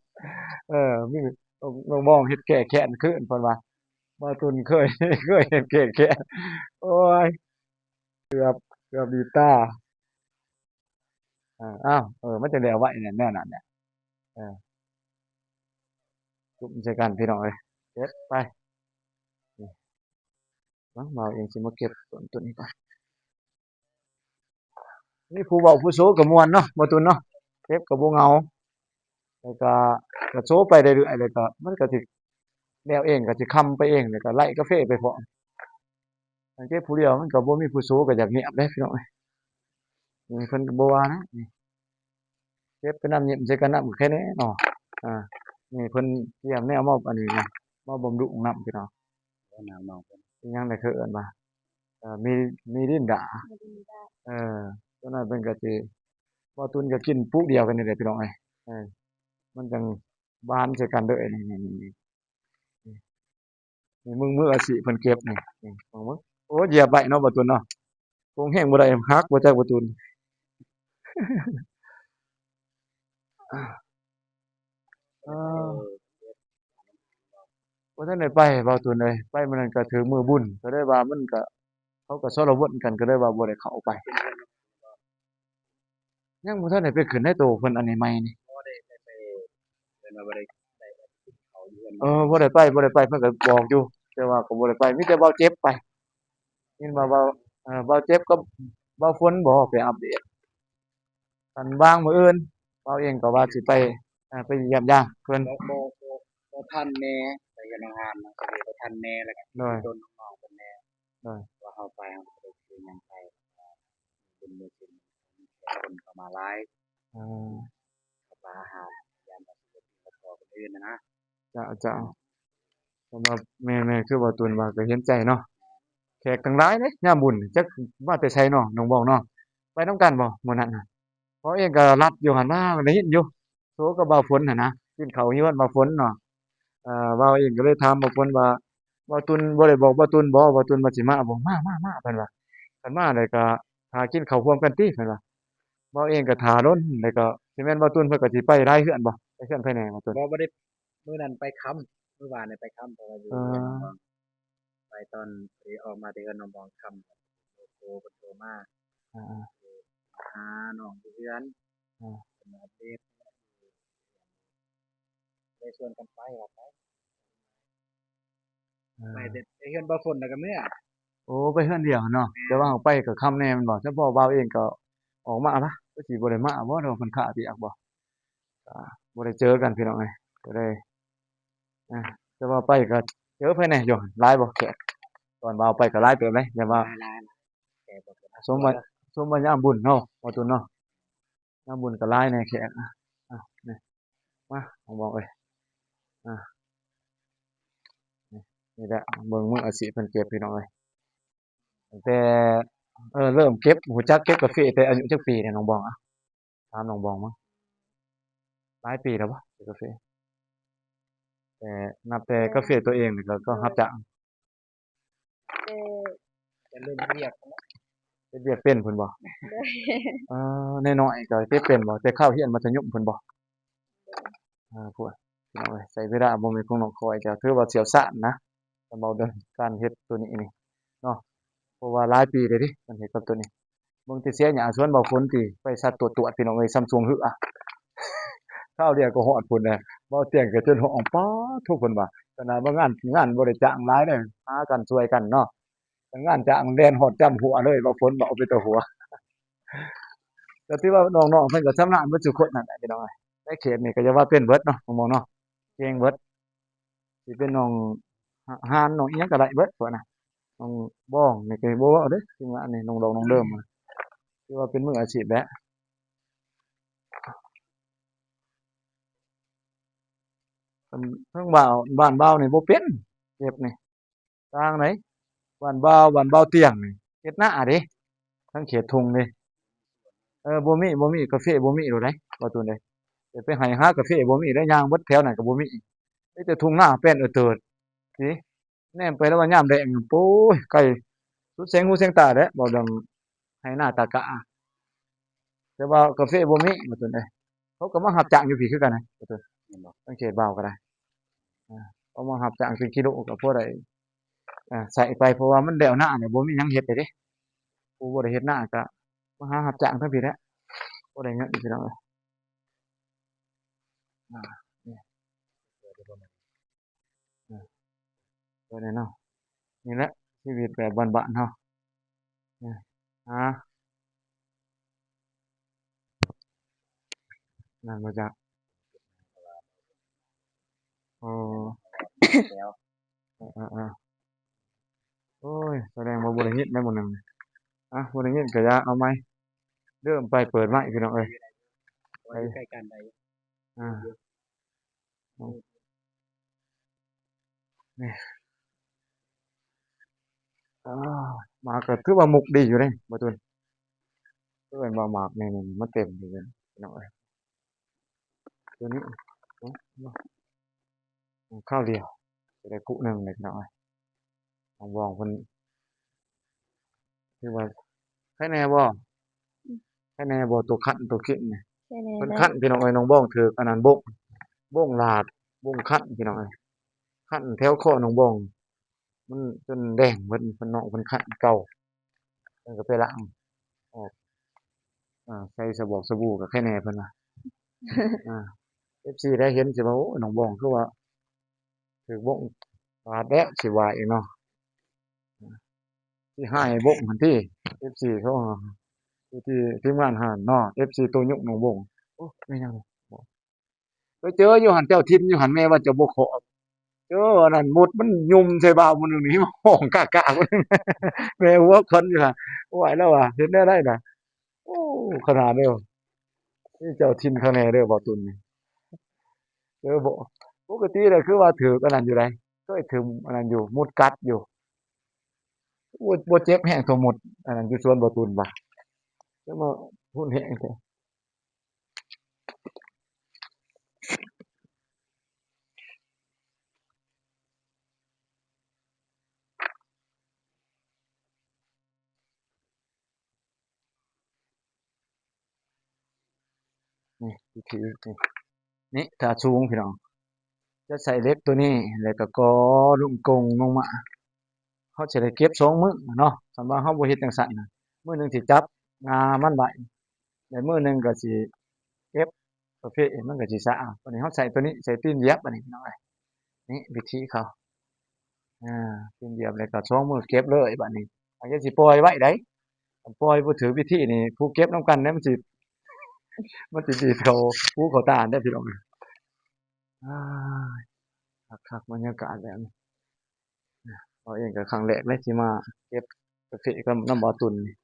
ເອີ ມີ ນ້ອງ ນ້ອງບອງເຮັດແກ້ແຄ້ນຄືນ ເພິ່ນວ່າ ບ່າວຕຸນເຄີຍ ເຄີຍເຮັດແກ້ແຄ້ນ. ໂອ້ຍ ເກືອບ ເກືອບດີຕາ. ເອີ ອ້າວ ເອີ ມັນຈັ່ງໄດ້ເອົາໄວ້ແນວນັ້ນແຫຼະ. ເອີ ຈຸ້ມໃສ່ກັນ ພີ່ນ້ອງເອີຍ ເກັບໄປ. ນີ້ ເບິ່ງ ບ່າວເອງຊິມາເກັບຕົ້ນ ຕົ້ນນີ້ກ່ອນ. ມີຜູ້ເວົ້າຜູ້ໂຊກໍມ່ວນເນາະ ບ່າວຕຸນເນາະ ເກັບກໍບໍ່ເຫງົາ ແລ້ວກໍ ກໍໂຊໄປເລື້ອຍໆ ແລ້ວກໍມັນກໍຊິແລ້ວເອງ ກໍຊິຄ່ຳໄປເອງ ແລ້ວກໍໄລ່ກາເຟໄປພ້ອມ. ຄັນເກັບຜູ້ດຽວມັນກໍບໍ່ມີຜູ້ໂຊ ກໍຢາກງຽບເດ້ ພີ່ນ້ອງເອີຍ. ນີ້ເພິ່ນກໍບໍ່ວ່ານະ ນີ້ ເກັບໄປນຳ ຍິ້ມໃສ່ກັນນຳ ກໍແຄ່ນີ້ເນາະ. ອ່າ ນີ້ເພິ່ນກຽມແນວມາອັນນີ້ນະ ມາບຳລຸງນຳ ພີ່ນ້ອງ. ໂອ້ ນາງນ້ອງເພິ່ນ ອີຫຍັງນະ ເຂົາເອີ້ນວ່າ ເອີ ມີ ມີລິນດາ ມີລິນດາ ເອີ ຕົວນັ້ນເພິ່ນກໍຊິ ບ່າວຕຸນກໍກິນປູກດຽວກັນນີ້ແຫຼະ ພີ່ນ້ອງເອີຍ. ເອີ ມັນຈັ່ງບານໃສ່ກັນເດີ ນີ້ ນີ້ ນີ້ ນີ້ ມື ມືອາຊີບເພິ່ນເກັບນີ້ ນີ້ ເບິ່ງ ເບິ່ງ. ໂອ້ ຢຽບໄວ້ເນາະ ບ່າວຕຸນເນາະ ກົງແຮງບໍ່ໄດ້ ຫັກບໍ່ຈັກ ບ່າວຕຸນ. ເອີ ບໍ່ທັນໄດ້ໄປ ບ່າວຕຸນເອີຍ ໄປມື້ນັ້ນກໍຖືກມື້ບຸນ ກໍເລີຍວ່າມັນກໍ ເຂົາກໍຊົນລະວົນກັນ ກໍເລີຍວ່າບໍ່ໄດ້ເຂົ້າໄປ. ຍັງບໍ່ທັນໄດ້ໄປຂຶ້ນໃນໂຕເພິ່ນອັນໃໝ່ໆນີ້ ບໍ່ໄດ້ໄປ ໄປ ເພິ່ນວ່າບໍ່ໄດ້ໄປກິນເຂົ້າຢູ່ເຮືອນ. ເອີ ບໍ່ໄດ້ໄປ ບໍ່ໄດ້ໄປ ເພິ່ນກໍບອກຢູ່ ແຕ່ວ່າກໍບໍ່ໄດ້ໄປ ມີແຕ່ບ່າວເຈັບໄປ. ຍິນວ່າບ່າວ ເອີ ບ່າວເຈັບກັບບ່າວຝົນບໍ ໄປອັບເດດ. ຄັນວ່າງມື້ອື່ນ ບ່າວເອງກໍວ່າຊິໄປ ເອີ ໄປຢ້ຽມຢາມເພິ່ນ. ບໍ່ ບໍ່ ບໍ່ ບໍ່ທັນແນ່ ໄປເຮືອນນ້ອງອານນະ ກໍເລີຍບໍ່ທັນແນ່ ແລ້ວກໍ ໂດຍ ໂດນນ້ອງເພິ່ນແນ່ ໂດຍ ວ່າເຮົາໄປ ເຮົາກໍໄດ້ຊື້ຫຍັງໄປ ບຸນມື້ສິນ ແຂກຄົນເຂົ້າມາຫຼາຍ ອືມ ເຂົ້າປາອາຫານ ຢ້ານວ່າສິບໍ່ກິນກັບພໍ່ຄົນອື່ນນະນະ. ເຈົ້າ ເຈົ້າ ສຳລັບ ແມ່ນໆ ຄືບ່າວຕຸນວ່າກໍເຫັນໃຈເນາະ ແຂກຕັ້ງຫຼາຍເດ້ຍາມບຸນ ຈັກມາແຕ່ໃສເນາະ ນ້ອງບອງເນາະ. ໄປນຳກັນບໍ່ມື້ນັ້ນນະ? ເວົ້າເອງກໍລັດຢູ່ຫັ້ນນະ ໄດ້ຍິນຢູ່ ໂຊກັບບ່າວຝົນຫັ້ນນະ ກິນເຂົ້າຢູ່ເຮືອນບ່າວຝົນເນາະ. ເອີ ເວົ້າເອງກໍເລີຍຖາມບ່າວຝົນວ່າ ບ່າວຕຸນ ບໍ່ໄດ້ບອກບ່າວຕຸນບໍ ບ່າວຕຸນວ່າຊິມາບໍ່? ມາ ມາ ມາ ເພິ່ນວ່າ ຄັນມາແລ້ວກໍຖ້າກິນເຂົ້າຮ່ວມກັນຕິ ເພິ່ນວ່າ. ເວົ້າເອງກໍຖ້າດົນ ແລ້ວກໍຊິແມ່ນບ່າວຕຸນເພິ່ນກໍຊິໄປຫຼາຍເຮືອນບໍ່ ໄປເຮືອນໃຜແດ່ບ່າວຕຸນ? ບໍ່ ບໍ່ໄດ້ ມື້ນັ້ນໄປຄ່ຳ ມື້ວານນີ້ໄປຄ່ຳ ເພາະວ່າຢູ່ ເອີ ເຮືອນນ້ອງບອງ ໄປຕອນ ພໍດີອອກມາແຕ່ເຮືອນນ້ອງບອງຄ່ຳ ໂທ ເພິ່ນໂທມາ ອ່າ ຫານ້ອງຢູ່ເຮືອນ ອ່າ ເພິ່ນມາອັບເດດ ໄດ້ຊວນກັນໄປວ່າໄປ ອ່າ ໄປແຕ່ ໄປເຮືອນບ່າວຝົນແລ້ວກໍເມືອ. ໂອ້ ໄປເຮືອນດຽວເນາະ ແຕ່ວ່າເຮົາໄປກໍຄ່ຳແດ່ແມ່ນບໍ່? ສະເພາະບ່າວເອງກໍອອກມາລະ ກໍຊິບໍ່ໄດ້ມາບໍ່ ຫຼືວ່າເພິ່ນຄາວຽກບໍ່? ກໍບໍ່ໄດ້ເຈີກັນພີ່ນ້ອງເອີຍ ກໍໄດ້ ອ່າ ແຕ່ວ່າໄປກໍເຈີໃຜແດ່ຢູ່ ຫຼາຍບໍ່ແຂກ? ຕອນວ່າເຮົາໄປກໍຫຼາຍເຕີບເດ້ ແຕ່ວ່າ ຫຼາຍໆ ແຂກບໍ່ ສົມວ່າ ສົມວ່າຍາມບຸນເນາະ ບ່າວຕຸນເນາະ ຍາມບຸນກໍຫຼາຍແດ່ແຂກ. ອ່າ ນີ້ ມາ ນ້ອງບອງເອີຍ ອ່າ ນີ້ ນີ້ແຫຼະ ເບິ່ງມືອາຊີບເພິ່ນເກັບພີ່ນ້ອງເອີຍ. ຕັ້ງແຕ່ ເອີ ເລີ່ມເກັບ ຮູ້ຈັກເກັບກາເຟແຕ່ອາຍຸຈັກປີແດ່ນ້ອງບອງ? ອ່ະ ຖາມນ້ອງບອງເບິ່ງ ຫຼາຍປີແລ້ວບໍ່ເກັບກາເຟ? ແຕ່ ນັບແຕ່ກາເຟຕົວເອງນີ້ກໍ ກໍຮັບຈ້າງ ແຕ່ ແຕ່ເລີ່ມວຽກຫັ້ນແຫຼະ ເຮັດວຽກເປັນພຸ້ນບໍ່? ໂດຍ ເອີ ນ້ອຍໆກໍເຮັດເປັນບໍ່? ແຕ່ຄາວຮຽນມັດທະຍົມພຸ້ນບໍ່? ອ່າ ພວກ ພີ່ນ້ອງເອີຍ ໃຊ້ເວລາບໍ່ແມ່ນຂອງນ້ອງຂ້ອຍ ກໍຖືວ່າຊ່ຽວຊານນະ ສຳເວົ້າເລື່ອງການເຮັດໂຕນີ້ນີ້ເນາະ ເພາະວ່າຫຼາຍປີແລ້ວເດ້ ມັນເຮັດກັບໂຕນີ້ ເບິ່ງແຕ່ເສຍຫຍ້າສວນເບົາຝົນຕິ ໄປສັດຕວດໆ ພີ່ນ້ອງເອີຍ ສ່ຳຊ່ວງເຮືອ ຄາວດຽວກໍຮອດພຸ້ນແຫຼະ ເບົາຕຽງກໍຈົນຮ້ອງ ປາດໂທ້ ເພິ່ນວ່າ ຂະໜາດວ່າງານ ງານບໍ່ໄດ້ຈ້າງຫຼາຍເດ້ ຫາກັນຊ່ວຍກັນເນາະ ແຕ່ງານຈ້າງແລ່ນຮອດຈ້ຳຫົວເລີຍ ເບົາຝົນເບົາເປັນຕາຫົວ ກໍຖືວ່ານ້ອງໆ ເພິ່ນກໍຊຳນານເບິດສູ່ຄົນນັ້ນແຫຼະ ພີ່ນ້ອງເອີຍ ໃນເຂດນີ້ກໍຢ່າວ່າເປັນເບິດເນາະ ນ້ອງໆ ເນາະ ເກັ່ງເບິດ ຊິເປັນນ້ອງຫານ ນ້ອງອີ່ຫຍັງກໍໄດ້ເບິດພວກນະ ນ້ອງບອງນີ້ກໍບໍ່ເວົ້າເດ້ ທີມງານນີ້ ນ້ອງດອງ ນ້ອງເດີມ ຖືວ່າເປັນມືອາຊີບແຫຼະ ເທິງບ້ານ ບ້ານບ່າວນີ້ບໍ່ເປັນ ເກັບນີ້ ຕ່າງໃດ ບ້ານບ່າວ ບ້ານບ່າວຕຽງນີ້ ເຮັດນາເດ້ ທາງເຂດທົ່ງເດ້ ເອີ ບໍ່ມີ ບໍ່ມີ ກາເຟບໍ່ມີໂລດໃດ ບ່າວຕູນເດ້ ໄປໄຫາກາເຟບໍ່ມີໄດ໋ ຍ່າງເບິດແຖວນັ້ນກໍບໍ່ມີ ມີແຕ່ທົ່ງນາແປ້ນເອີເຕີດຕິ ແນມໄປແລ້ວວ່າຍາມແລ້ງ ໂອ້ຍ ໄກສຸດແສງຫູແສງຕາແຫຼະ ເວົ້າເລື່ອງໄຮ່ນາຕາກະ ແຕ່ວ່າກາເຟບໍ່ມີ ວ່າຊັ້ນເດ້ ເຂົາກໍມາຮັບຈ້າງຢູ່ພີ້ຄືກັນນະ ວ່າຊັ້ນ ແມ່ນບໍ່? ສັງເກດບ່າວກໍໄດ້ ອ່າ ເຂົາມາຮັບຈ້າງເປັນກິໂລກໍພໍໄດ້ ອ່າ ໃຊ້ໄປ ເພາະວ່າມັນແລ້ວນາແລ້ວ ບໍ່ມີຫຍັງເຮັດແລ້ວເດ້ ຜູ້ບໍ່ໄດ້ເຮັດນາກໍມາຫາຮັບຈ້າງທາງພີ້ແຫຼະ ພໍໄດ້ເງິນ ພີ່ນ້ອງເອີຍ ອ່າ ນີ້ ອ່າ ກໍແນ່ເນາະ ນີ້ແຫຼະຊີວິດແບບບ້ານໆເຮົາ ອ່າ ຫາ ນັ້ນບໍ່ຈັກ ໂອ້ ເອີໆໆ ໂອ້ຍ ສະແດງວ່າບໍ່ໄດ້ຍິນໄດ້ໝູ່ໜຶ່ງ ອ່ະ ບໍ່ໄດ້ຍິນກໍຢ່າ ເອົາໃໝ່ ເລີ່ມໄປ ເປີດໃໝ່ ພີ່ນ້ອງເອີຍ ໄປ ໃກ້ກັນໄດ້ ອ່າ ນີ້ ອ່າ ໝາກກໍຖືວ່າມຸກດີຢູ່ເດ້ ບ່າວຕູນ ຄືເອີ້ນວ່າໝາກນີ້ ນີ້ ມັນເຕັມຢູ່ເດ້ ພີ່ນ້ອງເອີຍ ຕົວນີ້ ໂອ້ ຄາວດຽວ ຈະໄດ້ກຸໜຶ່ງເລີຍ ພີ່ນ້ອງເອີຍ ນ້ອງບອງເພິ່ນ ຖືວ່າໄຄແນ່ບໍ່? ອືມ ໄຄແນ່ບໍ່? ໂຕຄັນໂຕຄິ້ນນີ້ ໄຄແນ່ ເພິ່ນຄັນ ພີ່ນ້ອງເອີຍ ນ້ອງບອງຖືກອັນນັ້ນບົ້ງ ບົ້ງຫຼາດ ບົ້ງຄັນ ພີ່ນ້ອງເອີຍ ຄັນແຖວຄໍນ້ອງບອງ ມັນຈົນແດງເບິດ ເພິ່ນ ນ້ອງເພິ່ນຄັນເກົ່າ ເພິ່ນກໍໄປລ້າງອອກ ອ່າ ໃສ່ສະບອກສະບູກໍໄຄແນ່ເພິ່ນວ່າ ອ່າ ເອັຟຊີ ໄດ້ເຫັນຊິວ່າ ໂອ້ຍ ນ້ອງບອງຄືວ່າຖືກບົ້ງບາດແລ້ວ ຊິວ່າອີກເນາະ ຊິຮ້າຍບົ້ງຫັ້ນຕິ ເອັຟຊີ ເຂົາ ຜູ້ທີ່ທີມງານຮ້ານເນາະ ເອັຟຊີ ໂຕຍຸກນ້ອງບົ້ງ ໂອ້ ແມ່ນຫຍັງ ໄປເຈີຢູ່ຫັ້ນ ເຈົ້າຖິ່ນຢູ່ຫັ້ນ ແມ່ວ່າເຈົ້າບໍ່ຂໍ ເຈີອັນນັ້ນ ມົດມັນຍຸ່ມໃສ່ບ່າວມື້ໜຶ່ງນີ້ ຮ້ອງກາກໆ ແມ່ຫົວຂວັນຢູ່ຫັ້ນ ໂອ້ຍ ລາວວ່າເຮັດແນວໃດນະ ໂອ້ ຂະໜາດເດີ ນີ້ເຈົ້າຖິ່ນຂ້າງໃນເດີບ່າວຕຸນນີ້ ເຈີບໍ່ ປົກກະຕິແລ້ວຄືວ່າຖືກອັນນັ້ນຢູ່ໃດ ເຄີຍຖືກອັນນັ້ນຢູ່ ມົດກັດຢູ່ ໂອ້ຍ ບໍ່ເຈັບແຮງເທົ່າມົດອັນນັ້ນຢູ່ສວນບ່າວຕຸນວ່າ ແຕ່ວ່າຮຸນແຮງແທ້. ນີ້ ວິທີນີ້ ນີ້ຖ້າສູງພີ່ນ້ອງ ຈະໃຊ້ເຫຼັກໂຕນີ້ ແລ້ວກໍກໍ່ລົງກົງລົງມາ ເຮົາຈະໄດ້ເກັບສອງມື້ເນາະ ຄັນວ່າເຮົາບໍ່ເຮັດຈັ່ງຊັ້ນນະ ມື້ໜຶ່ງຊິຈັບງາມັນໄວ້ ແລ້ວມື້ໜຶ່ງກໍຊິເກັບປະເພດ ມັນກໍຊິຊາ ບາດນີ້ເຮົາໃຊ້ໂຕນີ້ ໃຊ້ຕີນຢຽບ ບາດນີ້ພີ່ນ້ອງເອີຍ ນີ້ວິທີເຂົາ ອ່າ ຕີນຢຽບ ແລ້ວກໍສອງມືເກັບເລີຍ ບາດນີ້ ອາດຈະຊິປ່ອຍໄວ້ໃດ ຄັນປ່ອຍບໍ່ຖືກວິທີນີ້ ຜູ້ເກັບນຳກັນນະ ມັນຊິ ມັນຊິດີດເຂົ້າຫູເຂົ້າຕາເດ້ພີ່ນ້ອງ ອ້າຍ ຄັກໆ ບັນຍາກາດແບບນີ້ ເຮົາເອງກໍຄັ້ງແລກເລີຍທີ່ມາເກັບກາເຟກັບນ້ຳບ່າວຕຸນນີ້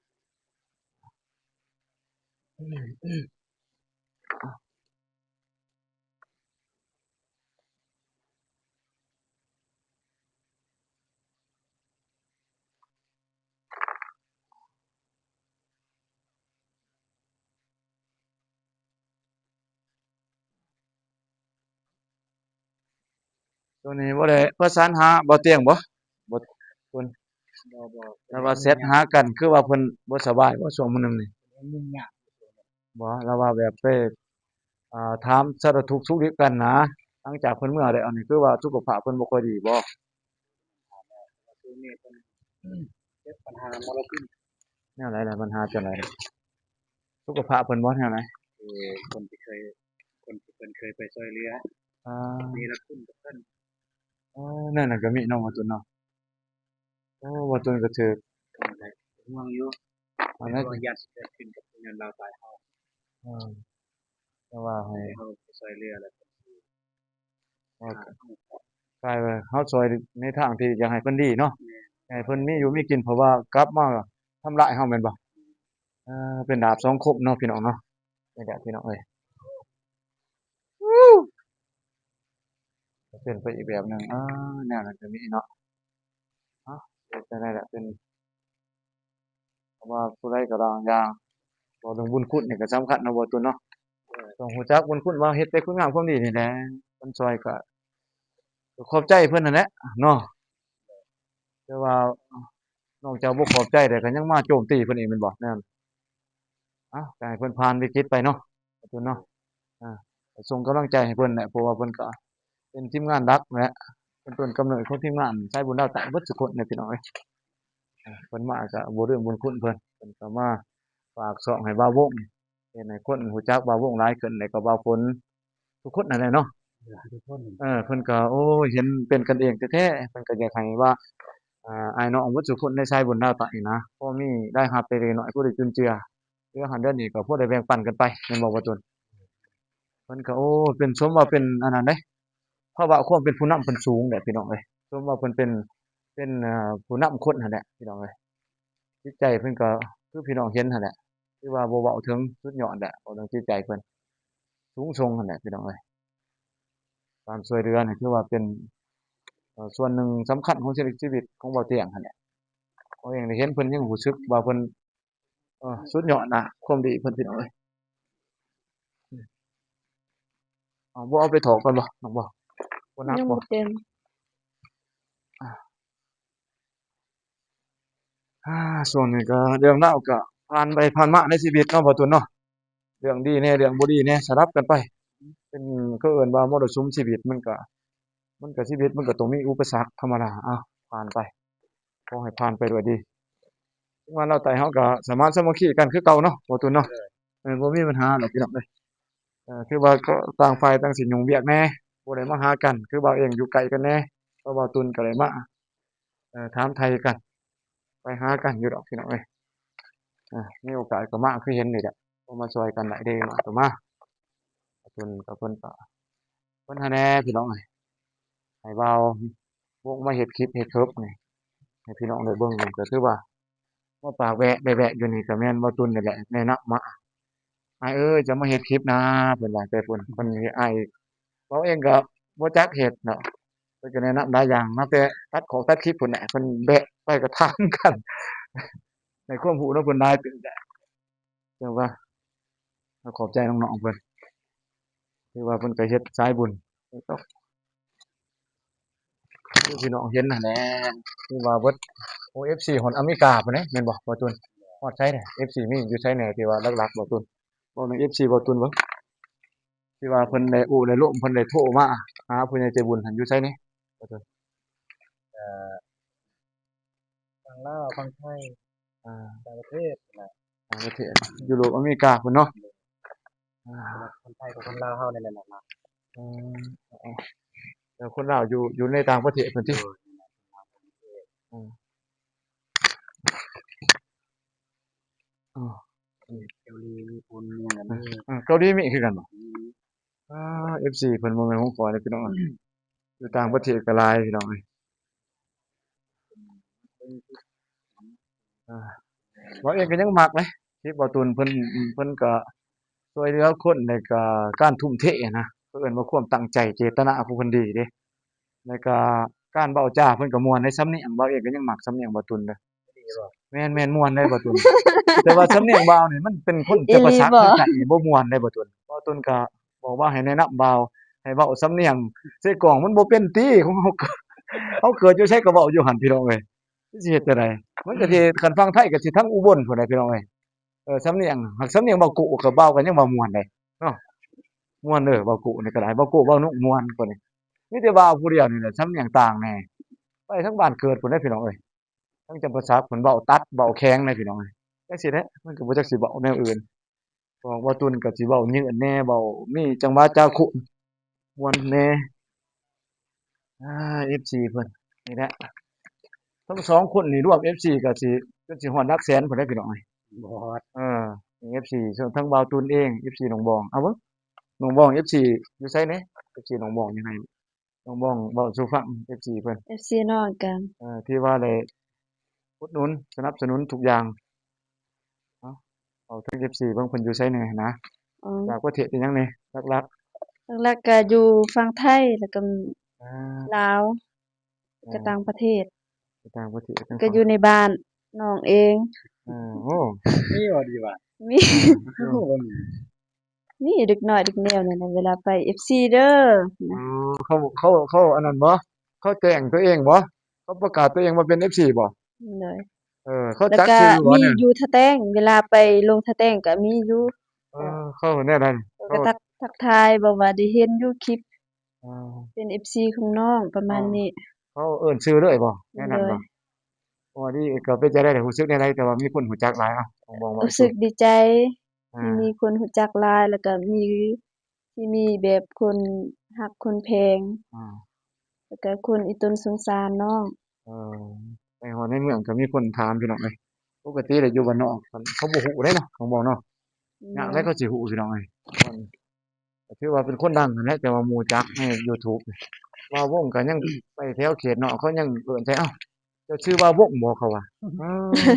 ໂຕນີ້ບໍ່ໄດ້ປະສານຫາບ່າວຕຽງບໍ່? ບໍ່ ເພິ່ນ ບໍ່ ບໍ່ ລາວວ່າແຊັດຫາກັນ ຄືວ່າເພິ່ນບໍ່ສະບາຍບໍ່ຊ່ວງມື້ໜຶ່ງນີ້? ຫຍຸ້ງຍາກ ບໍ່ ລາວວ່າແບບໄປ ອ່າ ຖາມສາລະທຸກສຸກດິບກັນນະ ຫຼັງຈາກເພິ່ນເມືອແລ້ວນີ້ ຄືວ່າສຸຂະພາບເພິ່ນບໍ່ຄ່ອຍດີບໍ່? ຊ່ວງນີ້ເພິ່ນ ເອີ ເປັນບັນຫາມໍລະພິນ. ແນວໃດລະ ບັນຫາຈັ່ງໃດ? ສຸຂະພາບເພິ່ນບໍ່ ແນວໃດ? ເອີ ຄົນທີ່ເຄີຍ ຄົນທີ່ເພິ່ນເຄີຍໄປຊ່ວຍເຫຼືອ ອ່າ ມີລະຄຸນກັບເພິ່ນ. ເອີ ແນວນັ້ນກໍມີເນາະ ບ່າວຕຸນເນາະ. ໂອ້ ບ່າວຕຸນກໍຖືກ ກໍໄດ້ຫ່ວງຢູ່ ອັນນັ້ນ ກໍຢ້ານຊິເກີດຂຶ້ນກັບຄົນລາວຕາຍເຮົາ. ເອີ ແຕ່ວ່າໃຫ້ ໃຫ້ເຮົາໄປຊ່ວຍເຫຼືອ ແລ້ວກໍ ເອີ ກາຍວ່າເຮົາຊ່ວຍໃນທາງທີ່ຢາກໃຫ້ເພິ່ນດີເນາະ. ແມ່ນ ໃຫ້ເພິ່ນມີຢູ່ມີກິນ ເພາະວ່າກັບມາທຳລາຍເຮົາແມ່ນບໍ່? ເອີ ເປັນດາບສອງຄົມເນາະ ພີ່ນ້ອງເນາະ. ນີ້ແຫຼະ ພີ່ນ້ອງເອີຍ ເປັນໄປອີກແບບໜຶ່ງ. ເອີ ແນວນັ້ນກໍມີເນາະ. ເອົາ ເຮັດຈັ່ງໃດລະ ເປັນ ເພາະວ່າຜູ້ໃດກໍລາງຢ່າງ ເວົ້າເລື່ອງບຸນຄຸນນີ້ກໍສຳຄັນເນາະ ບ່າວຕຸນເນາະ. ເອີ ຕ້ອງຮູ້ຈັກບຸນຄຸນ ວ່າເຮັດແຕ່ຄຸນງາມຄວາມດີນີ້ແຫຼະ ເພິ່ນຊ່ອຍກໍ ກໍຂອບໃຈເພິ່ນຫັ້ນແຫຼະເນາະ. ແຕ່ວ່ານອກຈາກບໍ່ຂອບໃຈແລ້ວ ກໍຍັງມາໂຈມຕີເພິ່ນອີກແມ່ນບໍ່? ແມ່ນ. ເອົາ ກໍໃຫ້ເພິ່ນຜ່ານວິກິດໄປເນາະ ບ່າວຕຸນເນາະ. ອ່າ ກໍສົ່ງກຳລັງໃຈໃຫ້ເພິ່ນແຫຼະ ເພາະວ່າເພິ່ນກໍເປັນທີມງານຫຼັກແຫຼະ ເປັນຕົ້ນກຳເນີດຂອງທີມງານສາຍບຸນລາວໃຕ້ເບິດສຸຄົນເດ້ ພີ່ນ້ອງເອີຍ. ອ່າ ເພິ່ນມາກໍບໍ່ລືມບຸນຄຸນເພິ່ນ ເພິ່ນກໍມາຝາກຊ່ອງໃຫ້ບ່າວວົງ ເຮັດໃຫ້ຄົນຮູ້ຈັກບ່າວວົງຫຼາຍຂຶ້ນ ແລ້ວກໍບ່າວຝົນ ທຸກຄົນນັ້ນແຫຼະເນາະ. ເອີ ທຸກຄົນ ເອີ ເພິ່ນກໍ ໂອ້ຍ ເຫັນເປັນກັນເອງແທ້ໆ ເພິ່ນກໍຢາກໃຫ້ວ່າ ອ່າ ອ້າຍນ້ອງເບິດສູ່ຄົນໃນສາຍບຸນລາວໃຕ້ນີ້ນະ ພໍມີລາຍຮັບເລັກໆນ້ອຍໆ ພໍໄດ້ຈຸນເຈືອ ເດືອນຫັ້ນເດືອນນີ້ກໍພໍໄດ້ແບ່ງປັນກັນໄປ ແມ່ນບໍ່ ບ່າວຕຸນ? ເພິ່ນກໍ ໂອ້ ເປັນ ສົມວ່າເປັນອັນນັ້ນເດ້ ພາວະຄວາມເປັນຜູ້ນຳເພິ່ນສູງແຫຼະ ພີ່ນ້ອງເອີຍ. ສົມວ່າເພິ່ນເປັນ ເປັນ ເອີ ຜູ້ນຳຄົນຫັ້ນແຫຼະ ພີ່ນ້ອງເອີຍ. ຈິດໃຈເພິ່ນກໍຄືພີ່ນ້ອງເຫັນຫັ້ນແຫຼະ ຄືວ່າບໍ່ເວົ້າເຖິງ ສຸດຍອດແຫຼະ ເວົ້າເລື່ອງຈິດໃຈເພິ່ນສູງສົ່ງຫັ້ນແຫຼະ ພີ່ນ້ອງເອີຍ. ການຊ່ວຍເຫຼືອນີ້ຖືວ່າເປັນ ເອີ ສ່ວນໜຶ່ງສຳຄັນຂອງຊີວິດຂອງບ່າວຕຽງຫັ້ນແຫຼະ. ເຮົາເອງໄດ້ເຫັນເພິ່ນຍັງຮູ້ສຶກວ່າເພິ່ນ ເອີ ສຸດຍອດນະ ຄວາມດີເພິ່ນ ພີ່ນ້ອງເອີຍ. ເອົາ ບໍ່ເອົາໄປຖອກກ່ອນບໍ່ ນ້ອງບໍ່? ບໍ່ໜັກ ຍັງບໍ່? ບໍ່ເຕັມ. ອ່າ ຊ່ວງນີ້ກໍເລື່ອງລາວກໍຜ່ານໄປຜ່ານມາໃນຊີວິດເນາະ ບ່າວຕຸນເນາະ. ເລື່ອງດີແດ່ ເລື່ອງບໍ່ດີແດ່ ສະຫຼັບກັນໄປ. ເປັນ ເຂົາເອີ້ນວ່າມໍລະສຸມຊີວິດ ມັນກໍ ມັນກໍ ຊີວິດມັນກໍຕ້ອງມີອຸປະສັກທຳມະດາ. ເອົາ ຜ່ານໄປ ຂໍໃຫ້ຜ່ານໄປດ້ວຍດີ. ເຖິງວ່າລາວໃຕ້ເຮົາກໍສະມານສາມັກຄີກັນຄືເກົ່າເນາະ ບ່າວຕຸນເນາະ. ເອີ ບໍ່ມີບັນຫາດອກ ພີ່ນ້ອງເອີຍ. ເອີ ຄືວ່າກໍຕ່າງຝ່າຍຕ່າງຊິຫຍຸ້ງວຽກແດ່ ບໍ່ໄດ້ມາຫາກັນ ຄືບ່າວເອງຢູ່ໃກ້ກັນແດ່ ບ່າວຕຸນກໍໄດ້ມາ ເອີ ຖາມໄຖ່ກັນ ໄປຫາກັນຢູ່ດອກ ພີ່ນ້ອງເອີຍ. ເອີ ມີໂອກາດກໍມາ ຄືເຫັນນີ້ແຫຼະ ກໍມາຊ່ອຍກັນໄດ້ເດ້ ມາກໍມາ. ເພິ່ນກໍ ເພິ່ນກໍ ເພິ່ນຫັ້ນແຫຼະ ພີ່ນ້ອງເອີຍ ໃຫ້ບ່າວວົງມາເຮັດຄລິບເຮັດເທີບນີ້ ໃຫ້ພີ່ນ້ອງໄດ້ເບິ່ງ ກໍຖືວ່າ ມາປາກແວະ ໄດ້ແວະຢູ່ນີ້ກໍແມ່ນບ່າວຕຸນນີ້ແຫຼະ ແນະນຳມາ ອ້າຍເອີຍ ຈະມາເຮັດຄລິບນາ ເພິ່ນວ່າ ແຕ່ເພິ່ນ ເພິ່ນໃຫ້ອ້າຍ ເຮົາເອງກໍບໍ່ຈັກເຮັດເນາະ ເພິ່ນກໍແນະນຳຫຼາຍຢ່າງ ມາແຕ່ຕັດຂອງຕັດຄລິບພຸ້ນແຫຼະ ເພິ່ນແວະໄປກໍຖາມກັນ ໃຫ້ຄວາມຮູ້ນຳເພິ່ນຫຼາຍເຕີບແຫຼະ. ຈັ່ງວ່າ ຂອບໃຈນ້ອງໆເພິ່ນ ຖືວ່າເພິ່ນກໍເຮັດສາຍບຸນ ຄືພີ່ນ້ອງເຫັນຫັ້ນແຫຼະ ຄືວ່າເບິດ ໂອ ເອັຟຊີ ຮອດອາເມລິກາພຸ້ນເດ້ ແມ່ນບໍ່ ບ່າວຕຸນ? ຮອດໃສເດ້ ເອັຟຊີ ມີຢູ່ໃສແດ່ ທີ່ວ່າຫຼັກໆ ບ່າວຕຸນ? ເວົ້ານຳ ເອັຟຊີ ບ່າວຕຸນເບິ່ງ ທີ່ວ່າເພິ່ນໄດ້ໂອ້ໄດ້ລົມ ເພິ່ນໄດ້ໂທມາຫາຜູ້ໃຫຍ່ໃຈບຸນຫັ້ນ ຢູ່ໃສແດ່ ບ່າວຕຸນ? ເອີ ຝັ່ງລາວ ຝັ່ງໄທ ອ່າ ຕ່າງປະເທດນະ ຕ່າງປະເທດ ຢູໂຣບ ອາເມລິກາພຸ້ນເນາະ. ອ່າ ຄົນໄທກັບຄົນລາວເຮົານີ້ແຫຼະຫຼັກໆ. ເອີ ແລ້ວຄົນລາວຢູ່ ຢູ່ໃນຕ່າງປະເທດເພິ່ນຕິ? ໂດຍ ເອີ ເກົາຫຼີ ຍີ່ປຸ່ນ ຫຍັງກັນເດີ. ເອີ ເກົາຫຼີມີຄືກັນບໍ່? ອືມ ອ່າ ເອັຟຊີ ເພິ່ນບໍ່ແມ່ນຂອງຂ້ອຍເດ້ ພີ່ນ້ອງ. ຢູ່ຕ່າງປະເທດກໍຫຼາຍ ພີ່ນ້ອງເອີຍ. ອ່າ ເວົ້າເອງກໍຍັງມັກເດ້ ຄລິບບ່າວຕຸນ ເພິ່ນ ເພິ່ນກໍຊ່ວຍເຫຼືອຄົນ ແລ້ວກໍການທຸ່ມເທນະ ເຂົາເອີ້ນວ່າຄວາມຕັ້ງໃຈ ເຈດຕະນາຂອງເພິ່ນດີເດ້ ແລ້ວກໍການເວົ້າຈາເພິ່ນກໍມ່ວນໃນສຳນຽງ ເວົ້າເອງກໍຍັງມັກສຳນຽງບ່າວຕຸນເດ້. ແມ່ນໆ ມ່ວນເດ້ບ່າວຕຸນ ແຕ່ວ່າສຳນຽງບ່າວນີ້ມັນເປັນຄົນຈຳປາສັກຄືກັນນີ້ ບໍ່ມ່ວນເດ້ບ່າວຕຸນ. ບ່າວຕຸນກໍບອກວ່າໃຫ້ແນະນຳບ່າວ ໃຫ້ເວົ້າສຳນຽງເຊກອງ ມັນບໍ່ເປັນຕິ ຂອງເຮົາ ເຮົາເກີດຢູ່ໃສກໍເວົ້າຢູ່ຫັ້ນ ພີ່ນ້ອງເອີຍ ຊິເຮັດຈັ່ງໃດ? ມັນກໍຊິ ອືມ ຄັນຝັ່ງໄທກໍຊິທາງອຸບົນພຸ້ນແຫຼະພີ່ນ້ອງເອີຍ. ເອີ ສຳນຽງ ຫາກສຳນຽງເວົ້າກຸກໍ ເວົ້າກໍຍັງວ່າມ່ວນເດ້ເນາະ. ມ່ວນເດີ ເວົ້າກຸນີ້ກໍໄດ້ ເວົ້າກຸເວົ້ານຸມ່ວນກວ່ານີ້. ມີແຕ່ບ່າວຜູ້ດຽວນີ້ແຫຼະ ສຳນຽງຕ່າງແດ່. ໄປທາງບ້ານເກີດພຸ້ນເດ້ພີ່ນ້ອງເອີຍ. ທາງຈຳປາສັກເພິ່ນເວົ້າຕັດເວົ້າແຂງນະພີ່ນ້ອງເອີຍ. ຈັ່ງຊີ້ແຫຼະ ມັນກໍບໍ່ຈັກຊິເວົ້າແນວອື່ນ. ຂອງບ່າວຕຸນກໍຊິເວົ້າຍືດແດ່ ເວົ້າມີຈັງຫວະຈາຄຸ ມ່ວນແດ່. ອ່າ ເອັຟຊີເພິ່ນນີ້ແຫຼະ ທັງສອງຄົນນີ້ລວມເອັຟຊີກໍຊິ ຈົນຊິຮອດຫຼັກແສນພຸ້ນແຫຼະພີ່ນ້ອງເອີຍ. ຮອດ ເອີ ເອັຟຊີ ທັງບ່າວຕຸນເອງ ເອັຟຊີໜອງບອງ. ເອົາເບິ່ງ ໜອງບອງ ເອັຟຊີຢູ່ໃສແດ່? ເອັຟຊີໜອງບອງຢູ່ໃນ ນ້ອງບອງເວົ້າສູ່ຟັງ ເອັຟຊີເພິ່ນ ເອັຟຊີນ້ອງກັນ ເອີ ທີ່ວ່າໄດ້ອຸດໜູນສະໜັບສະໜູນທຸກຢ່າງເນາະ. ເວົ້າເຖິງເອັຟຊີເບິ່ງເພິ່ນຢູ່ໃສແດ່ຫັ້ນນະ. ອໍ ຈາກປະເທດອີ່ຫຍັງແດ່ ຫຼັກໆ? ຫຼັກໆກໍຢູ່ຝັ່ງໄທ ແລ້ວກໍ ອ່າ ລາວ ເອີ ແລ້ວກໍຕ່າງປະເທດ ຕ່າງປະເທດ ກໍຢູ່ໃນບ້ານນ້ອງເອງ. ເອີ ໂອ້ ມີບໍ່ດີວ່າ ມີ ເອີ ໂອ້ ມີ ມີເດັກນ້ອຍເດັກແນວນີ້ນະ ເວລາໄປ ເອັຟຊີເດີ. ອໍ ເຂົາ ເຂົາ ເຂົາອັນນັ້ນບໍ່? ເຂົາແຈ້ງຕົວເອງບໍ່? ເຂົາປະກາດຕົວເອງວ່າເປັນ ເອັຟຊີ ບໍ່? ໂດຍ ເອີ ເຂົາຈັກຊື່ບໍ່? ມີຢູ່ທ່າແຕງ ເວລາໄປລົງທ່າແຕງກໍມີຢູ່. ເອີ ເຂົາແນວໃດ? ເຂົາກໍທັກ ທັກທາຍ ບອກວ່າໄດ້ເຫັນຢູ່ຄລິບ ເປັນ ເອັຟຊີ ຂອງນ້ອງ ປະມານນີ້. ເຂົາເອີ້ນຊື່ເລີຍບໍ່? ແນວນັ້ນບໍ່? ໂດຍ ອໍ ດີ ກໍເປັນຈັ່ງໃດ ຮູ້ສຶກແນວໃດ? ແຕ່ວ່າມີຄົນຮູ້ຈັກຫຼາຍ ເອົ້າ ຕ້ອງບອກວ່າ ຮູ້ສຶກດີໃຈ ອ່າ ທີ່ມີຄົນຮູ້ຈັກຫຼາຍ ແລ້ວກໍມີ ທີ່ມີແບບຄົນຮັກຄົນແພງ ອ່າ ແລ້ວກໍຄົນອີ່ຕົນສົງສານນ້ອງ. ເອີ ໄປຮອດໃນເມືອງກໍມີຄົນຖາມ ພີ່ນ້ອງເອີຍ. ປົກກະຕິແລ້ວຢູ່ບ້ານນອກ ເຂົາບໍ່ຮູ້ເດ້ເນາະ ຕ້ອງບອກເນາະ. ຍາກແລ້ວເຂົາຊິຮູ້ ພີ່ນ້ອງເອີຍ. ກໍຖືວ່າເປັນຄົນດັງຫັ້ນແຫຼະ ແຕ່ວ່າໝູ່ຈັກໃນ YouTube ບ່າວວົງກໍຍັງໄປແຖວເຂດເນາະ ເຂົາຍັງເອີ້ນໃສ່ ເອົ້າ ເຈົ້າຊື່ບ່າວວົງບໍ່? ເຂົາວ່າ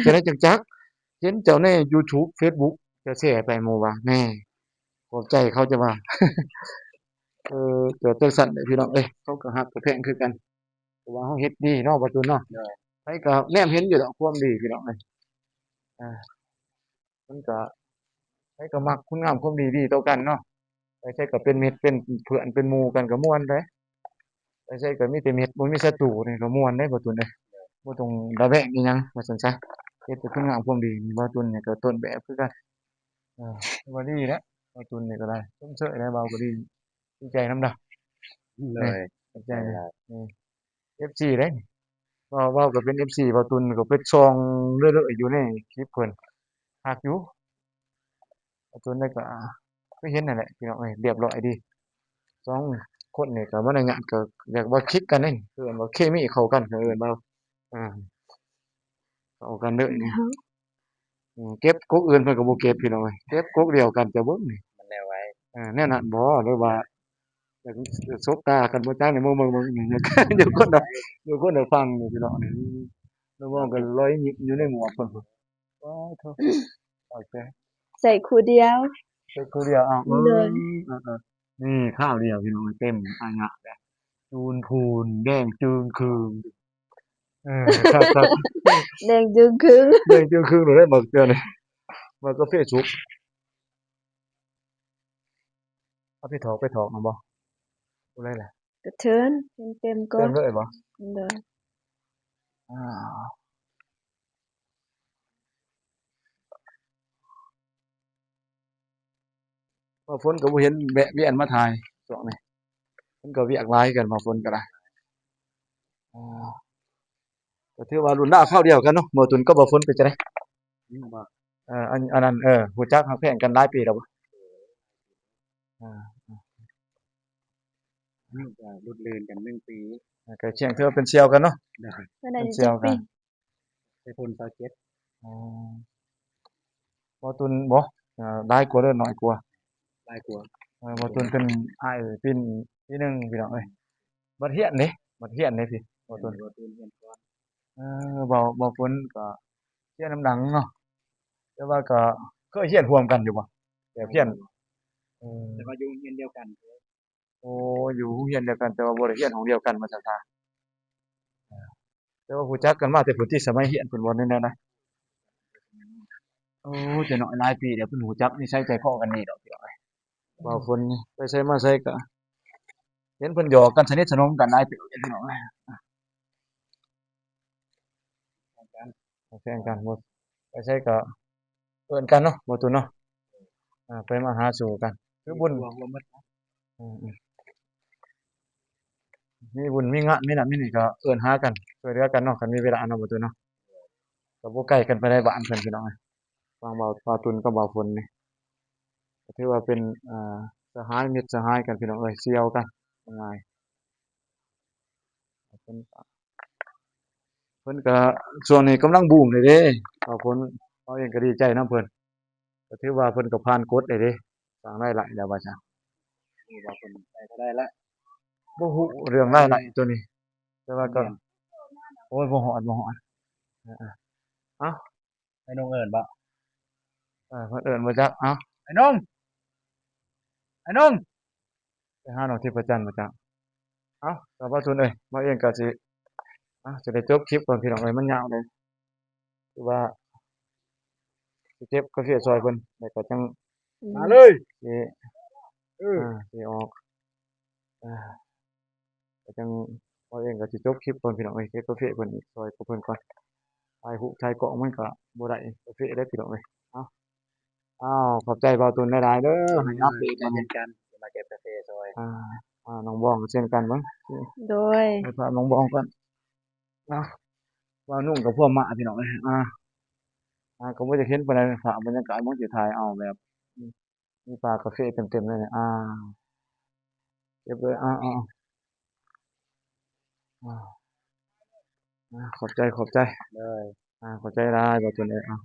ເອີ ຈັ່ງໃດຈັ່ງຈັກ ເຫັນເຈົ້າໃນ YouTube Facebook ເຈົ້າແຊໄປໝູ່ວ່າ ແນ່ ຂອບໃຈເຂົາ ເຈົ້າວ່າ. ເອີ ກໍຈັ່ງຊັ້ນແຫຼະ ພີ່ນ້ອງເອີຍ ເຂົາກໍຮັກກໍແພງຄືກັນ ເພາະວ່າເຮົາເຮັດດີເນາະ ບ່າວຕຸນເນາະ. ໂດຍ ໃຜກໍແນມເຫັນຢູ່ດອກຄວາມດີ ພີ່ນ້ອງເອີຍ. ອ່າ ມັນກະ ໃຜກໍມັກຄຸນງາມຄວາມດີ ດີຕໍ່ກັນເນາະ. ໄປໃສກໍເປັນມິດເປັນເພື່ອນເປັນໝູ່ກັນກໍມ່ວນເດ້. ໄປໃສກໍມີແຕ່ມິດ ບໍ່ມີສັດຕູນີ້ກໍມ່ວນເດ້ ບ່າວຕຸນເດ້. ບໍ່ຕ້ອງລະແວງອີ່ຫຍັງວ່າຊັ້ນຊະ. ເຮັດແຕ່ຄຸນງາມຄວາມດີ ບ່າວຕຸນນີ້ກໍຕົ້ນແບບຄືກັນ. ເອີ ວ່າດີແຫຼະ ບ່າວຕຸນນີ້ກໍໄດ້ ຊົມເຊີຍໄດ້ ບ່າວກໍດີ ດີໃຈນຳດາ. ໂດຍ ຂອບໃຈຫຼາຍ. ເອັຟຊີເດ້ ເວົ້າ ເວົ້າກໍເປັນເອັຟຊີ ບ່າວຕຸນກໍໄປສ່ອງເລື້ອຍໆຢູ່ໃນຄລິບເພິ່ນ ຄັກຢູ່. ບ່າວຕຸນນີ້ກໍຄືເຫັນນັ້ນແຫຼະ ພີ່ນ້ອງເອີຍ ລຽບລ້ອຍດີ. ສອງຄົນນີ້ກໍມານະຍາດກໍຢາກວ່າຄລິກກັນເດ້ ເອີ້ນວ່າເຄມີເຂົ້າກັນ ເອີ້ນວ່າ ອ່າ ເຂົ້າກັນເດີນີ້. ອືມ ເກັບກົກອື່ນເພິ່ນກໍບໍ່ເກັບ ພີ່ນ້ອງເອີຍ ເກັບກົກດຽວກັນ ເຈົ້າເບິ່ງນີ້ ມັນແນວໃດ? ເອີ ແນວນັ້ນບໍ່ ຫຼືວ່າຢາກສົບຕາກັນບໍ່ຈັກນີ້ ເບິ່ງໆໆ ຢູ່ຄົນລະ ຢູ່ຄົນລະຝັ່ງນີ້ ພີ່ນ້ອງນີ້. ລະເວົ້າກັນລອຍຍິບຢູ່ໃນໝວກເພິ່ນ ປາໂທ້ ໂອເຄ ໃສ່ຄູ່ດຽວ ໃສ່ຄູ່ດຽວ. ເອົາ ໂດຍ ເອີໆ ນີ້ຄາວດຽວ ພີ່ນ້ອງ ເຕັມອາຍະແລ້ວ ຈູນພູນ ແດງຈຶ່ງຄຶ່ງ. ເອີ ຄັກໆ ແດງຈຶ່ງຄຶ່ງ ແດງຈຶ່ງຄຶ່ງເລີຍ ໝາກເທື່ອນີ້ ໝາກກາເຟສຸກ. ເອົາໄປຖອກ ໄປຖອກນຳບໍ່? ຜູ້ໃດລະ? ກະເທີນ ເຕັມໆ ເຕັມເລີຍບໍ່? ໂດຍ ອ່າ. ບ່າວຝົນກໍບໍ່ເຫັນແວະວຽນມາຖ່າຍຊ່ວງນີ້ ເພິ່ນກໍວຽກຫຼາຍຄືກັນ ບ່າວຝົນກໍໄດ້. ອ່າ ກໍຖືວ່າລຸ້ນລາວຄາວດຽວກັນເນາະ. ບ່າວຕຸນກັບບ່າວຝົນເປັນຈັ່ງໃດ? ອືມ ບໍ່ ເອີ ອັນ ອັນນັ້ນ ເອີ ຮູ້ຈັກຮັກແພງກັນຫຼາຍປີແລ້ວບໍ່? ເອີ ອ່າ ອືມ ກໍລຸ້ນລື່ນກັນໜຶ່ງປີ ອ່າ ໃກ້ຄຽງ ຖືວ່າເປັນສ່ຽວກັນເນາະ. ໂດຍ ເປັນສ່ຽວກັນ. ໄດ້ພົ້ນຊາວເຈັດ. ອໍ ບ່າວຕຸນບໍ່? ເອີ ຫຼາຍກວ່າ ຫຼື ໜ້ອຍກວ່າ? ຫຼາຍກວ່າ. ເອີ ບ່າວຕຸນເປັນອ້າຍປີ ປີໜຶ່ງ ພີ່ນ້ອງເອີຍ. ບັດຮຽນເດ້ ບັດຮຽນເດ້ພີ່ ບ່າວຕຸນ ແມ່ນ ບ່າວຕຸນຮຽນກ່ອນ. ເອີ ບ່າວ ບ່າວຝົນກໍຮຽນນຳຫຼັງເນາະ ແຕ່ວ່າກໍເຄີຍຮຽນຮ່ວມກັນຢູ່ບໍ່? ແບບຮຽນ ແຕ່ວ່າຢູ່ໂຮງຮຽນດຽວກັນ. ໂອ້ ຢູ່ໂຮງຮຽນດຽວກັນ ແຕ່ວ່າບໍ່ໄດ້ຮຽນຫ້ອງດຽວກັນວ່າຊັ້ນຊະ. ແຕ່ວ່າຮູ້ຈັກກັນມາແຕ່ພຸ້ນຕິ ສະໄໝຮຽນພຸ້ນບໍ່ ແນວໃດ? ໂອ້ ແຕ່ນ້ອຍຫຼາຍປີແລ້ວ ເພິ່ນຮູ້ຈັກນິໄສໃຈຄໍກັນດີດອກ ພີ່ນ້ອງເອີຍ. ບ່າວຝົນໄປໃສມາໃສກໍເຫັນເພິ່ນຫຍອກກັນ ສະໜິດສະໜົມກັນຫຼາຍປີແລ້ວ ພີ່ນ້ອງເອີຍ. ແຂ່ງກັນ ບໍ່ໄປໃສກໍເອີ້ນກັນເນາະ ບໍ່ຕຸນເນາະ. ອ່າ ໄປມາຫາສູ່ກັນ ຄືບຸນ ອືມ ມີບຸນມີງານ ມີນັ້ນມີນີ້ກໍເອີ້ນຫາກັນ ຊ່ວຍເຫຼືອກັນເນາະ ຄັນມີເວລາເນາະ ບໍ່ຕຸນເນາະ. ກໍບໍ່ໄກກັນປານໃດ ບ້ານເພິ່ນ ພີ່ນ້ອງເອີຍ ທາງບ່າວ ບ່າວຕຸນກັບບ່າວຝົນນີ້ ກໍຖືວ່າເປັນ ອ່າ ສະຫາຍ ມິດສະຫາຍກັນ ພີ່ນ້ອງເອີຍ ສ່ຽວກັນງ່າຍ. ເພິ່ນກໍ ເພິ່ນກໍຊ່ວງນີ້ກຳລັງບູມເລີຍເດ້ ບ່າວຝົນ ເຮົາເອງກໍດີໃຈນຳເພິ່ນ ກໍຖືວ່າເພິ່ນກໍຜ່ານກົດເລີຍເດ້ ສ້າງລາຍໄດ້ແລ້ວວ່າຊັ້ນ. ຮູ້ວ່າເພິ່ນໄດ້ເທົ່າໃດລະ? ບໍ່ຮູ້ເລື່ອງລາຍໄດ້ຕົວນີ້ ແຕ່ວ່າກໍ ແມ່ນ ໂອ້ຍ ບໍ່ຮອດ ບໍ່ຮອດ. ເອີ ເອົາ ໄອ້ນົງເອີ້ນບໍ່? ເອີ ເພິ່ນເອີ້ນບໍ່ຈັກ. ເອົາ ໄອ້ນົງ ໄອ້ນົງ ໄປຫານ້ອງທິບປະຈັນບໍ່ຈັກ. ເອົາ ກໍບ່າວຕຸນເອີຍ ບ່າວເອງກໍຊິ ອ່າ ຈະໄດ້ຈົບຄລິບກ່ອນ ພີ່ນ້ອງເອີຍ ມັນຍາວເດ້. ຄືວ່າຊິເກັບກາເຟຊ່ອຍເພິ່ນ ແລ້ວກໍຈັ່ງ ອືມ ມາເລີຍ ຊິ ເອີ ອ່າ ຊິອອກ ອ່າ ກໍຈັ່ງ ເຮົາເອງກໍຊິຈົບຄລິບກ່ອນ ພີ່ນ້ອງເອີຍ ເກັບກາເຟເພິ່ນອີກ ຊ່ອຍກັບເພິ່ນກ່ອນ ຖ່າຍຮູບຖ່າຍກ້ອງມັນກໍບໍ່ໄດ້ກາເຟເດ້ ພີ່ນ້ອງເອີຍ. ເອົາ ອ້າວ ຂອບໃຈບ່າວຕຸນຫຼາຍໆເດີ ໃຫ້ອັບເດດກັນ ເຊັ່ນກັນ ຊິມາເກັບກາເຟຊ່ອຍ. ອ່າ ອ່າ ນ້ອງບອງກໍເຊັ່ນກັນເບິ່ງ ໂດຍ ໄປພານ້ອງບອງກ່ອນ. ເອົາ ບ່າວນຸ່ງກັບພວກມາ ພີ່ນ້ອງເອີຍ. ອ່າ ອ່າ ກໍບໍ່ຢາກເຫັນປານໃດ ພາບບັນຍາກາດ ມັນຊິຖ່າຍເອົາແບບ ມີປ່າກາເຟເຕັມໆເລີຍນີ້. ອ່າ ເກັບເລີຍ ອ່າ ອ່າ ອ່າ ຂອບໃຈ ຂອບໃຈ ເລີຍ ອ່າ ຂອບໃຈຫຼາຍ ບ່າວຕຸນເອີຍ. ອ່າ